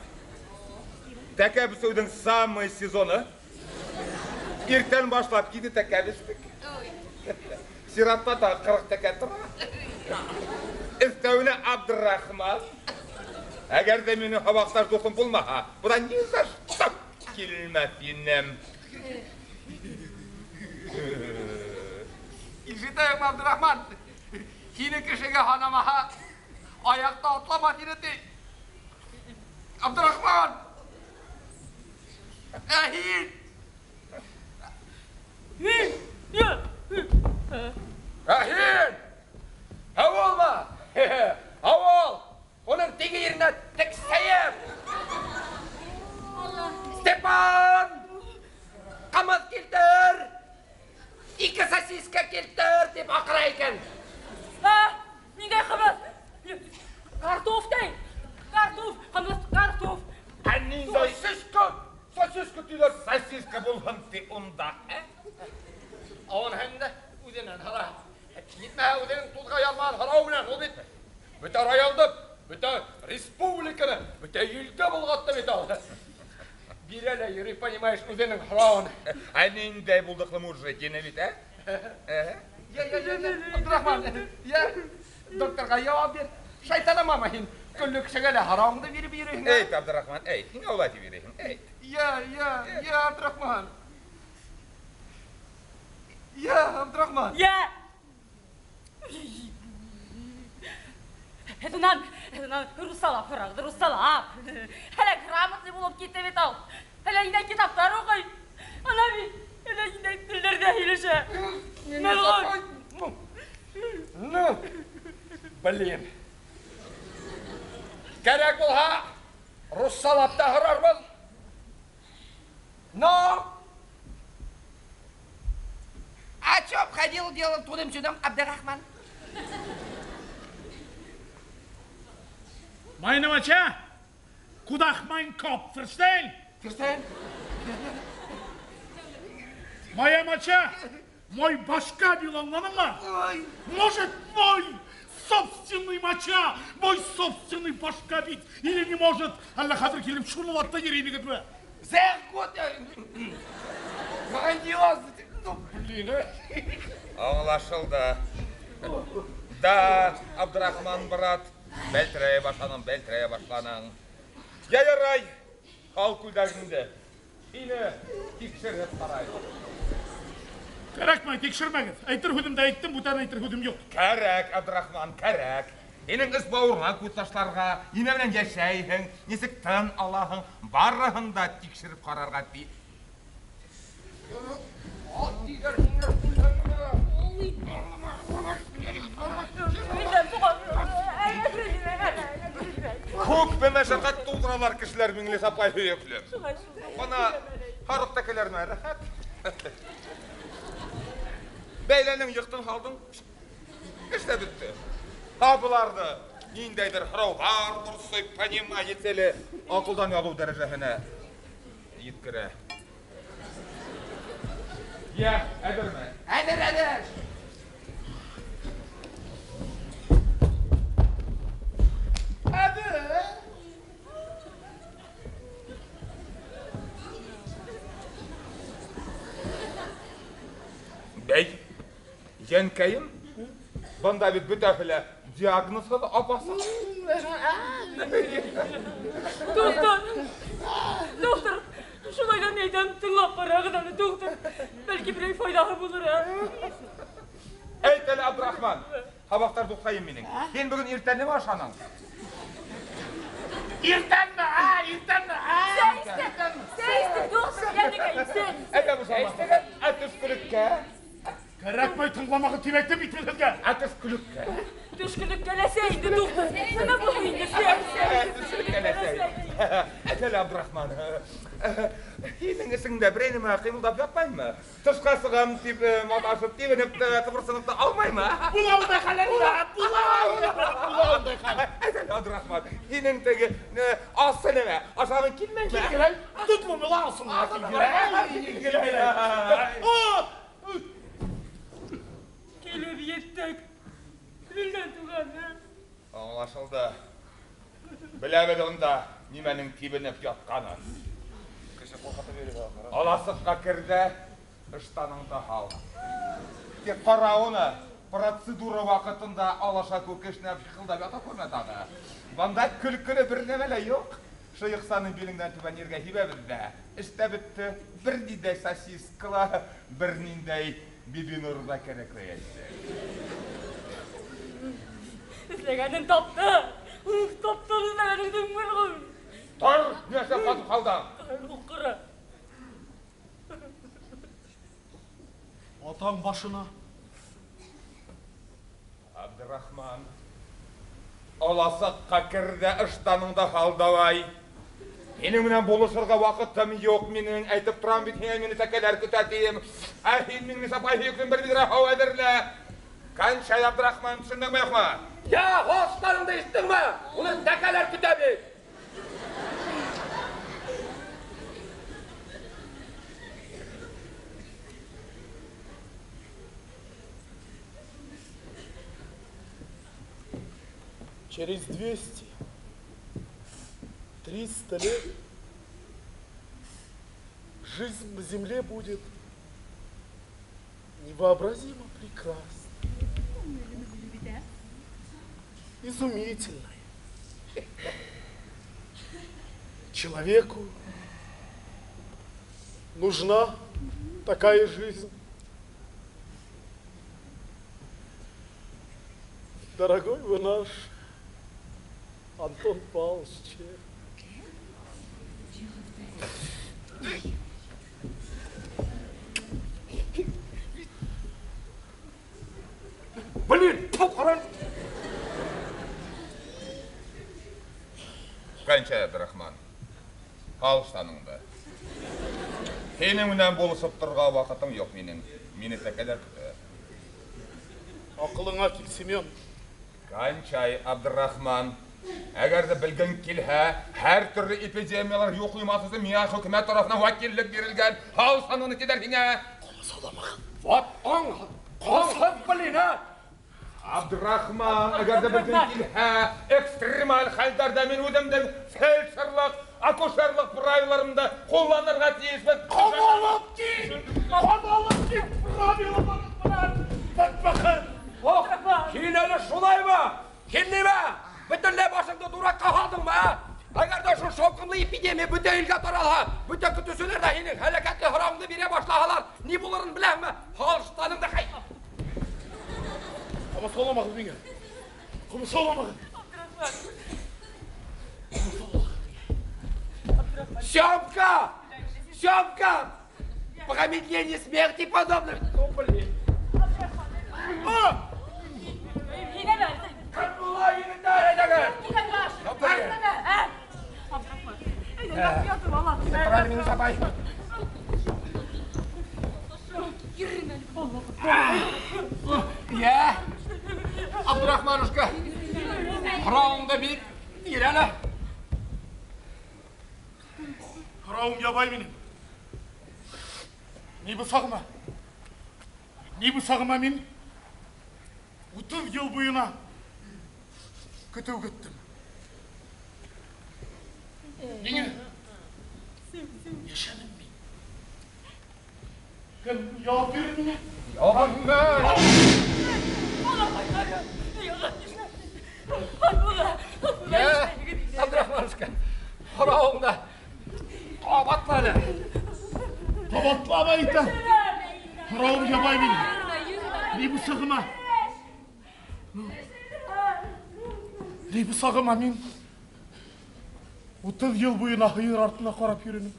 Тәкә бесеүҙең самый сезоны. Иртән башлап киде тәкә бестек. Сиратта тағы 40 тәкә тора. Өҫтәүенә Абдрахман. Әгәр ҙә минең һабаҡташ дуҫым булмаһа, бынан ни за что килмәҫ инем. Ишетәйем, Абдрахман. Һине кешегә һанамаһа, аяҡта атламаҫ ине ти. Абдрахман! Ә һин? Ә һин? Ауылмы? Ауыл! Уның теге еренә тексәйем! Степан! Ҡымыҙ килтер! 2 сосиска килтер, тип аҡыра икән. Ниндәй ҡымыҙ? Картоф ти. Картоф, ҡымыҙ, картоф. Ә ниндәй сосиска? Сосиска тиҙәр, сосиска булһын ти унда, ә? Ауын һәм дә үҙенән һора. Етмәһә үҙенең туҙға яҙмаған һорау менән ул бит бөтә районды, бөтә республиканы, бөтә илде болғатты бит ул. Бирә лә йөрөй, понимаешь, үҙенең һорауын. Ә ниндәй булдыҡлы мужик ине бит, ә? Я, я, я, Абдрахман, я, докторға яуап бир. Шайтанамамы һин? Көллө кешегә лә һорауыңды биреп йөрөйһөң. Әйт, Абдрахман, әйт. Ниңә улай тип йөрөйһөң? Әйт. Я, я, я, Абдрахман. Я, Абдрахман. Я. Это нам руссалап һорағыҙ, руссалап. Әле грамотный булып китте бит ул. Әле инде китаптар уҡый. Ана бит, әле инде телдәрҙә һөйләшә. Ну, блин. Кәрәк булһа, руссалап та һорарбыҙ. Но! А чё обходил дело тудым-сюдым, Абдрахман? Meine Macha, Kudach mein Kopf, verstehen? Verstehen? Моя моча, мой башка бил, аңланыңмы? Может, мой собственный моча, мой собственный башка бит, или не может? Әллә хәҙер килеп шуны ватта йөрөйм егетме? Зәх год! Ну, блин, а! Аңлашылды. Да, Абдрахман брат, бәлтерәй башланың, бәлтерәй башланың. Я ярай, ал күлдәгеңде. Һине тикшереп ҡарай. Кәрәкмәй, тикшермәгеҙ. Әйтер һүҙемде әйттем, бүтән әйтер һүҙем юҡ. Кәрәк, Абдрахман, кәрәк. Һинең эс бауырыңа күҙ ташларға, нимә менән йәшәйһең, нисек тын алаһың, барыһын да тикшереп ҡарарға ти. Күпме мәшәҡәт тыуҙыралар кешеләр Миңлесапай һөйөклө. Бына һарыҡ тәкәләренә рәхәт. Бәйләнең йыҡтың һалдың. Эш тә бөттө. Ә быларҙы ниндәйҙер һорауҙар борсой, понимаете ли, аҡылдан яҙыу дәрәжәһенә еткерә. Йә, әҙерме? Әҙер, әҙер. Әҙер. Бәй, йәнкәйем, бында бит бөтәһе лә диагнозһыҙ апасы. Доктор, доктор, шулай ҙа ни әйтәм, тыңлап ҡарағыҙ әле, доктор. Бәлки берәй файҙаһы булыр, ә? Әйт әле, Абдрахман, һабаҡтар туҡтайым минең. Һин бөгөн иртән нимә ашаның? Иртәнме? Иртәнме? Сәй эстем, сәй эстем, доктор, йәнекәйем, сәй. Әйҙә, бушама. Ә төшкөлөккә? Кәрәкмәй тыңламағыҙ тип әйттем бит мин һеҙгә. Ә төшкөлөккә? Төшкөлөккә лә сәй инде, доктор. Нимә булды инде, сәй, сәй. Төшкөлөккә лә сәй. Әйт әле, Абдрахман, һинең эсеңдә берәй нәмә ҡыймылдап ятмаймы? Тышҡа сығам тип маташып, тибенеп тә, тыбырсынып та алмаймы? Була ундай хәл, була, була ундай хәл. Әйт әле, Абдрахман, һинең теге асы нәмә, ашағың килмәйме? Килгеләй, тотмам ла асын Килгеләй. Килеп еттек. Вилдән туған, Аңлашылды. Беләбеҙ унда нимәнең тибенеп ятҡанын. Аласыҡҡа керҙе, ыштаныңды һал. Тик ҡара уны, процедура ваҡытында алаша күкешнәп шиҡылдап ята күрмә тағы. Бында көлкөлө бер нәмә лә юҡ. Шыйыҡсаны билеңдән түбән ергә һибәбеҙ ҙә. Эш тә бөттө. Бер ниндәй сосискала, бер ниндәй Бибинур ҙа кәрәкмәйәсәк. Эҙләгәнен тапты. Тапты эҙләгәнеңде мөлғүн. Тор, нәрсә ҡатып ҡалдың? Ҡара. Атаң башына. Абдрахман, аласыҡҡа керҙе, ыштаныңды һал давай. Һинең менән булышырға ваҡытым юҡ минең. Әйтеп торам бит һиңә, мине тәкәләр көтә тием. Ә һин Миңлесапай һөйөклөм бер биҙрә һыу әҙерлә. Кончай, Абдрахман, төшөндөңмө юҡмы? Я, һоштарыңды ишеттеңме? Уны тәкәләр көтә бит. Через 200, 300 лет жизнь на земле будет невообразимо прекрасна, изумительной. Человеку нужна такая жизнь. Дорогой вы наш Антон Павлович Чехов. Блин, ҡаран. Кончай, Абдрахман. Һал ыштаныңды. Һинең менән булышып торорға ваҡытым юҡ минең. Мине тәкәләр көтә. Аҡылыңа кил, Семен. Кончай, Абдрахман. Әгәр ҙә белгең килһә, һәр төрлө эпидемиялар юҡ ҡуймаҫ өсөн миңә хөкүмәт тарафынан вәкиллек бирелгән. Һал ыштаныңды тиҙәр һиңә. Вот аң, ҡалһын, блин, а! Абдрахман, әгәр ҙә белгең килһә, экстремаль хәлдәрҙә мин үҙемдең фельдшерлыҡ, акушерлыҡ правиларымды ҡулланырға тейешмен. Ҡамалып кит! Ҡамалып кит правилаларың менән, бәдбәхет! Ох, һин әле шулаймы? Һин нимә? Бөтөнләй башыңды дуракҡа һалдыңмы, ә? Әгәр ҙә шул шауҡымлы эпидемия бөтә илгә таралһа, бөтә көтөүселәр ҙә һинең һәләкәтле һорауыңды бирә башлаһалар, ни булырын беләһеңме? Һал ыштаныңды хай. Ҡамасауламағыҙ миңә. Ҡамасауламағыҙ. Сёмка! Сёмка! Промедление смерти подобно. О, блин. А! Һинәмә? Кем була егеттәр, әйҙәгеҙ? Килә баш. Ятып ала. Тор әле, Миңниса апай. Йә, Абдрахманушка, һорауыңды бир, бир әле. Һорауым ябай минең. Ни бысағыма? Ни бысағыма мин 30 йыл буйына көтөү көттөм. Ниңә? Йәшәнем мин. Кем яуап бирер миңә? Йә, Абдрахманушка, һорауыңды ҡабатла әле. Ҡабатлама әйтәм. Һорауым ябай минең. Ни бысағыма? Ни бысағыма мин 30 йыл буйына һыйыр артына ҡарап йөрөнөм.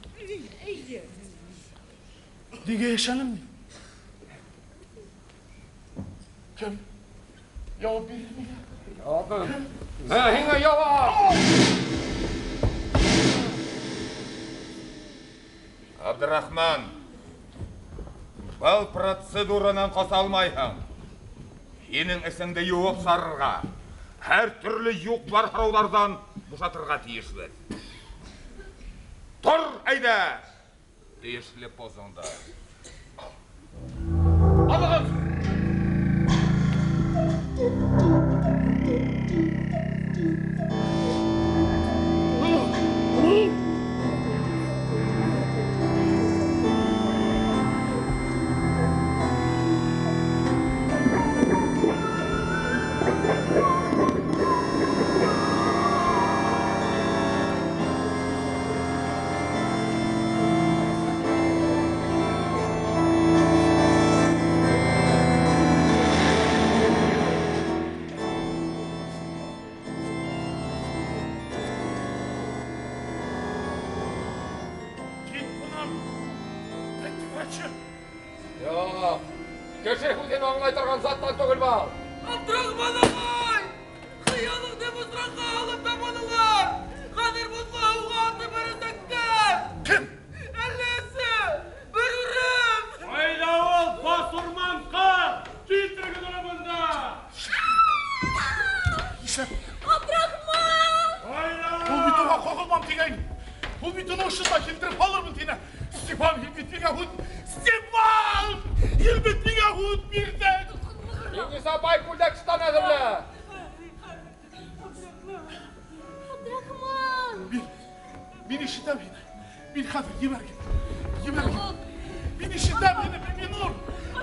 Нигә йәшәнем мин? Кем яуап бирер миңә? Яуап. Һиңә яуап. Абдрахман, был процедуранан ҡаса алмайһың. Һинең эсеңде йыуып сарырға, һәр төрлө юҡ-бар һорауҙарҙан бушатырға тейешбеҙ. Тор, әйҙә! Тейешле позыңда. Алығыҙ! Юҡ, кеше һүҙен аңлай торған заттан түгел был. Абдрахман ағай! Хыялыңды бысраҡҡа алып табанылар! Хәҙер боҙло һыуға атып бәрәсәктәр! Кем? Әлләсе! Бер урын! Ҡайҙа ул, басурман ҡыҙ? Килтерегеҙ уны бында! Нишләп? Абдрахман! Ҡайҙа? Ул бит уға ҡағылмам тигәйне. Ул бит уны ошонда килтереп һалырмын тине. Степан, һин бит миңә һүҙ! Степан! Һин бит миңә һүҙ бирҙең! Миңниса апай, күлдәк-ыштан әҙерлә! Абдрахман! Мин ишетәм һине. Мин хәҙер ебәргән. Ебәргән. Мин ишетәм һине, Бибинур!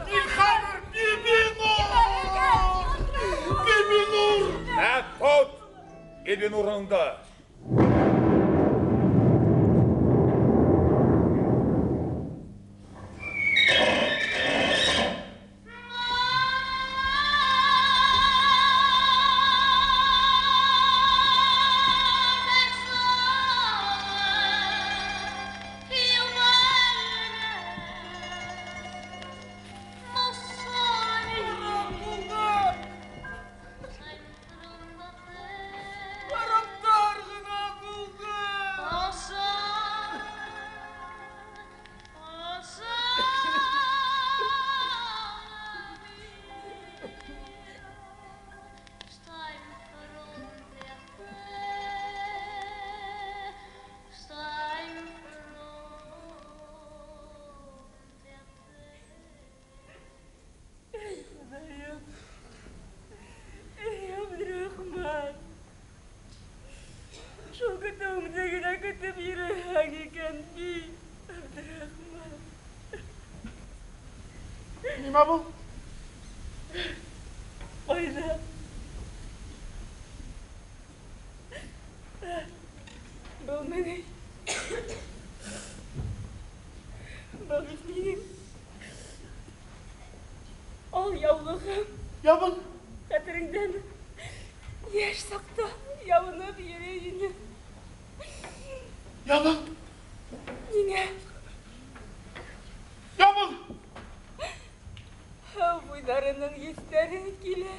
Мин хәҙер Бибинур! Бибинур! Ә, тот! Бибинурыңды! Шул көтөүеңде генә көтөп йөрөһәң икән бит, Абдрахман. Нимә был? Ҡайҙа? Был минең. Был бит минең. Ал яулығым. Ябын. Хәтереңдәме? Йәш саҡта ябынып йөрөй инем. Ябын. Ниңә? Ябын. Һыу буйҙарының еҫтәре килә.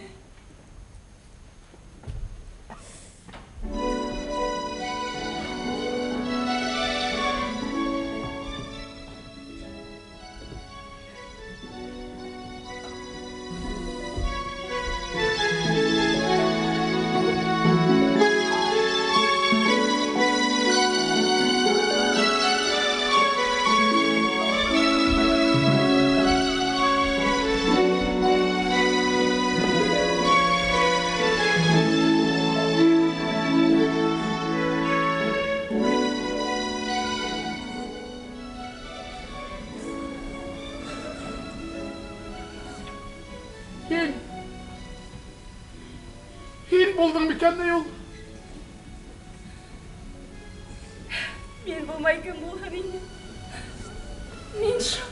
микән ни ул? Мин булмай кем булһын инде? Мин шул.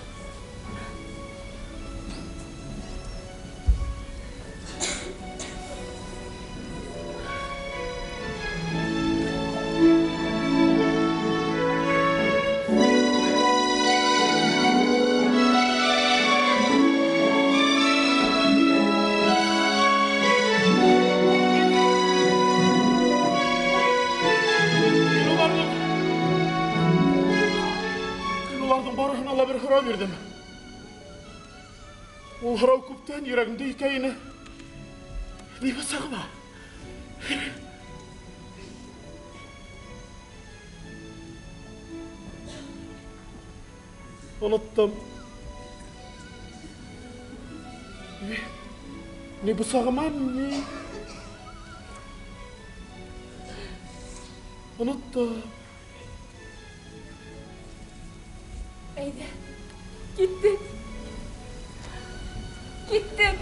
Бирҙем. Ул һорау күптән йөрәгемдә икәйне. Ни бысағыма? Оноттом. Ни бысағыма, ни... Оноттом. Әйҙә. Киттек. Киттек.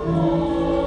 Oh.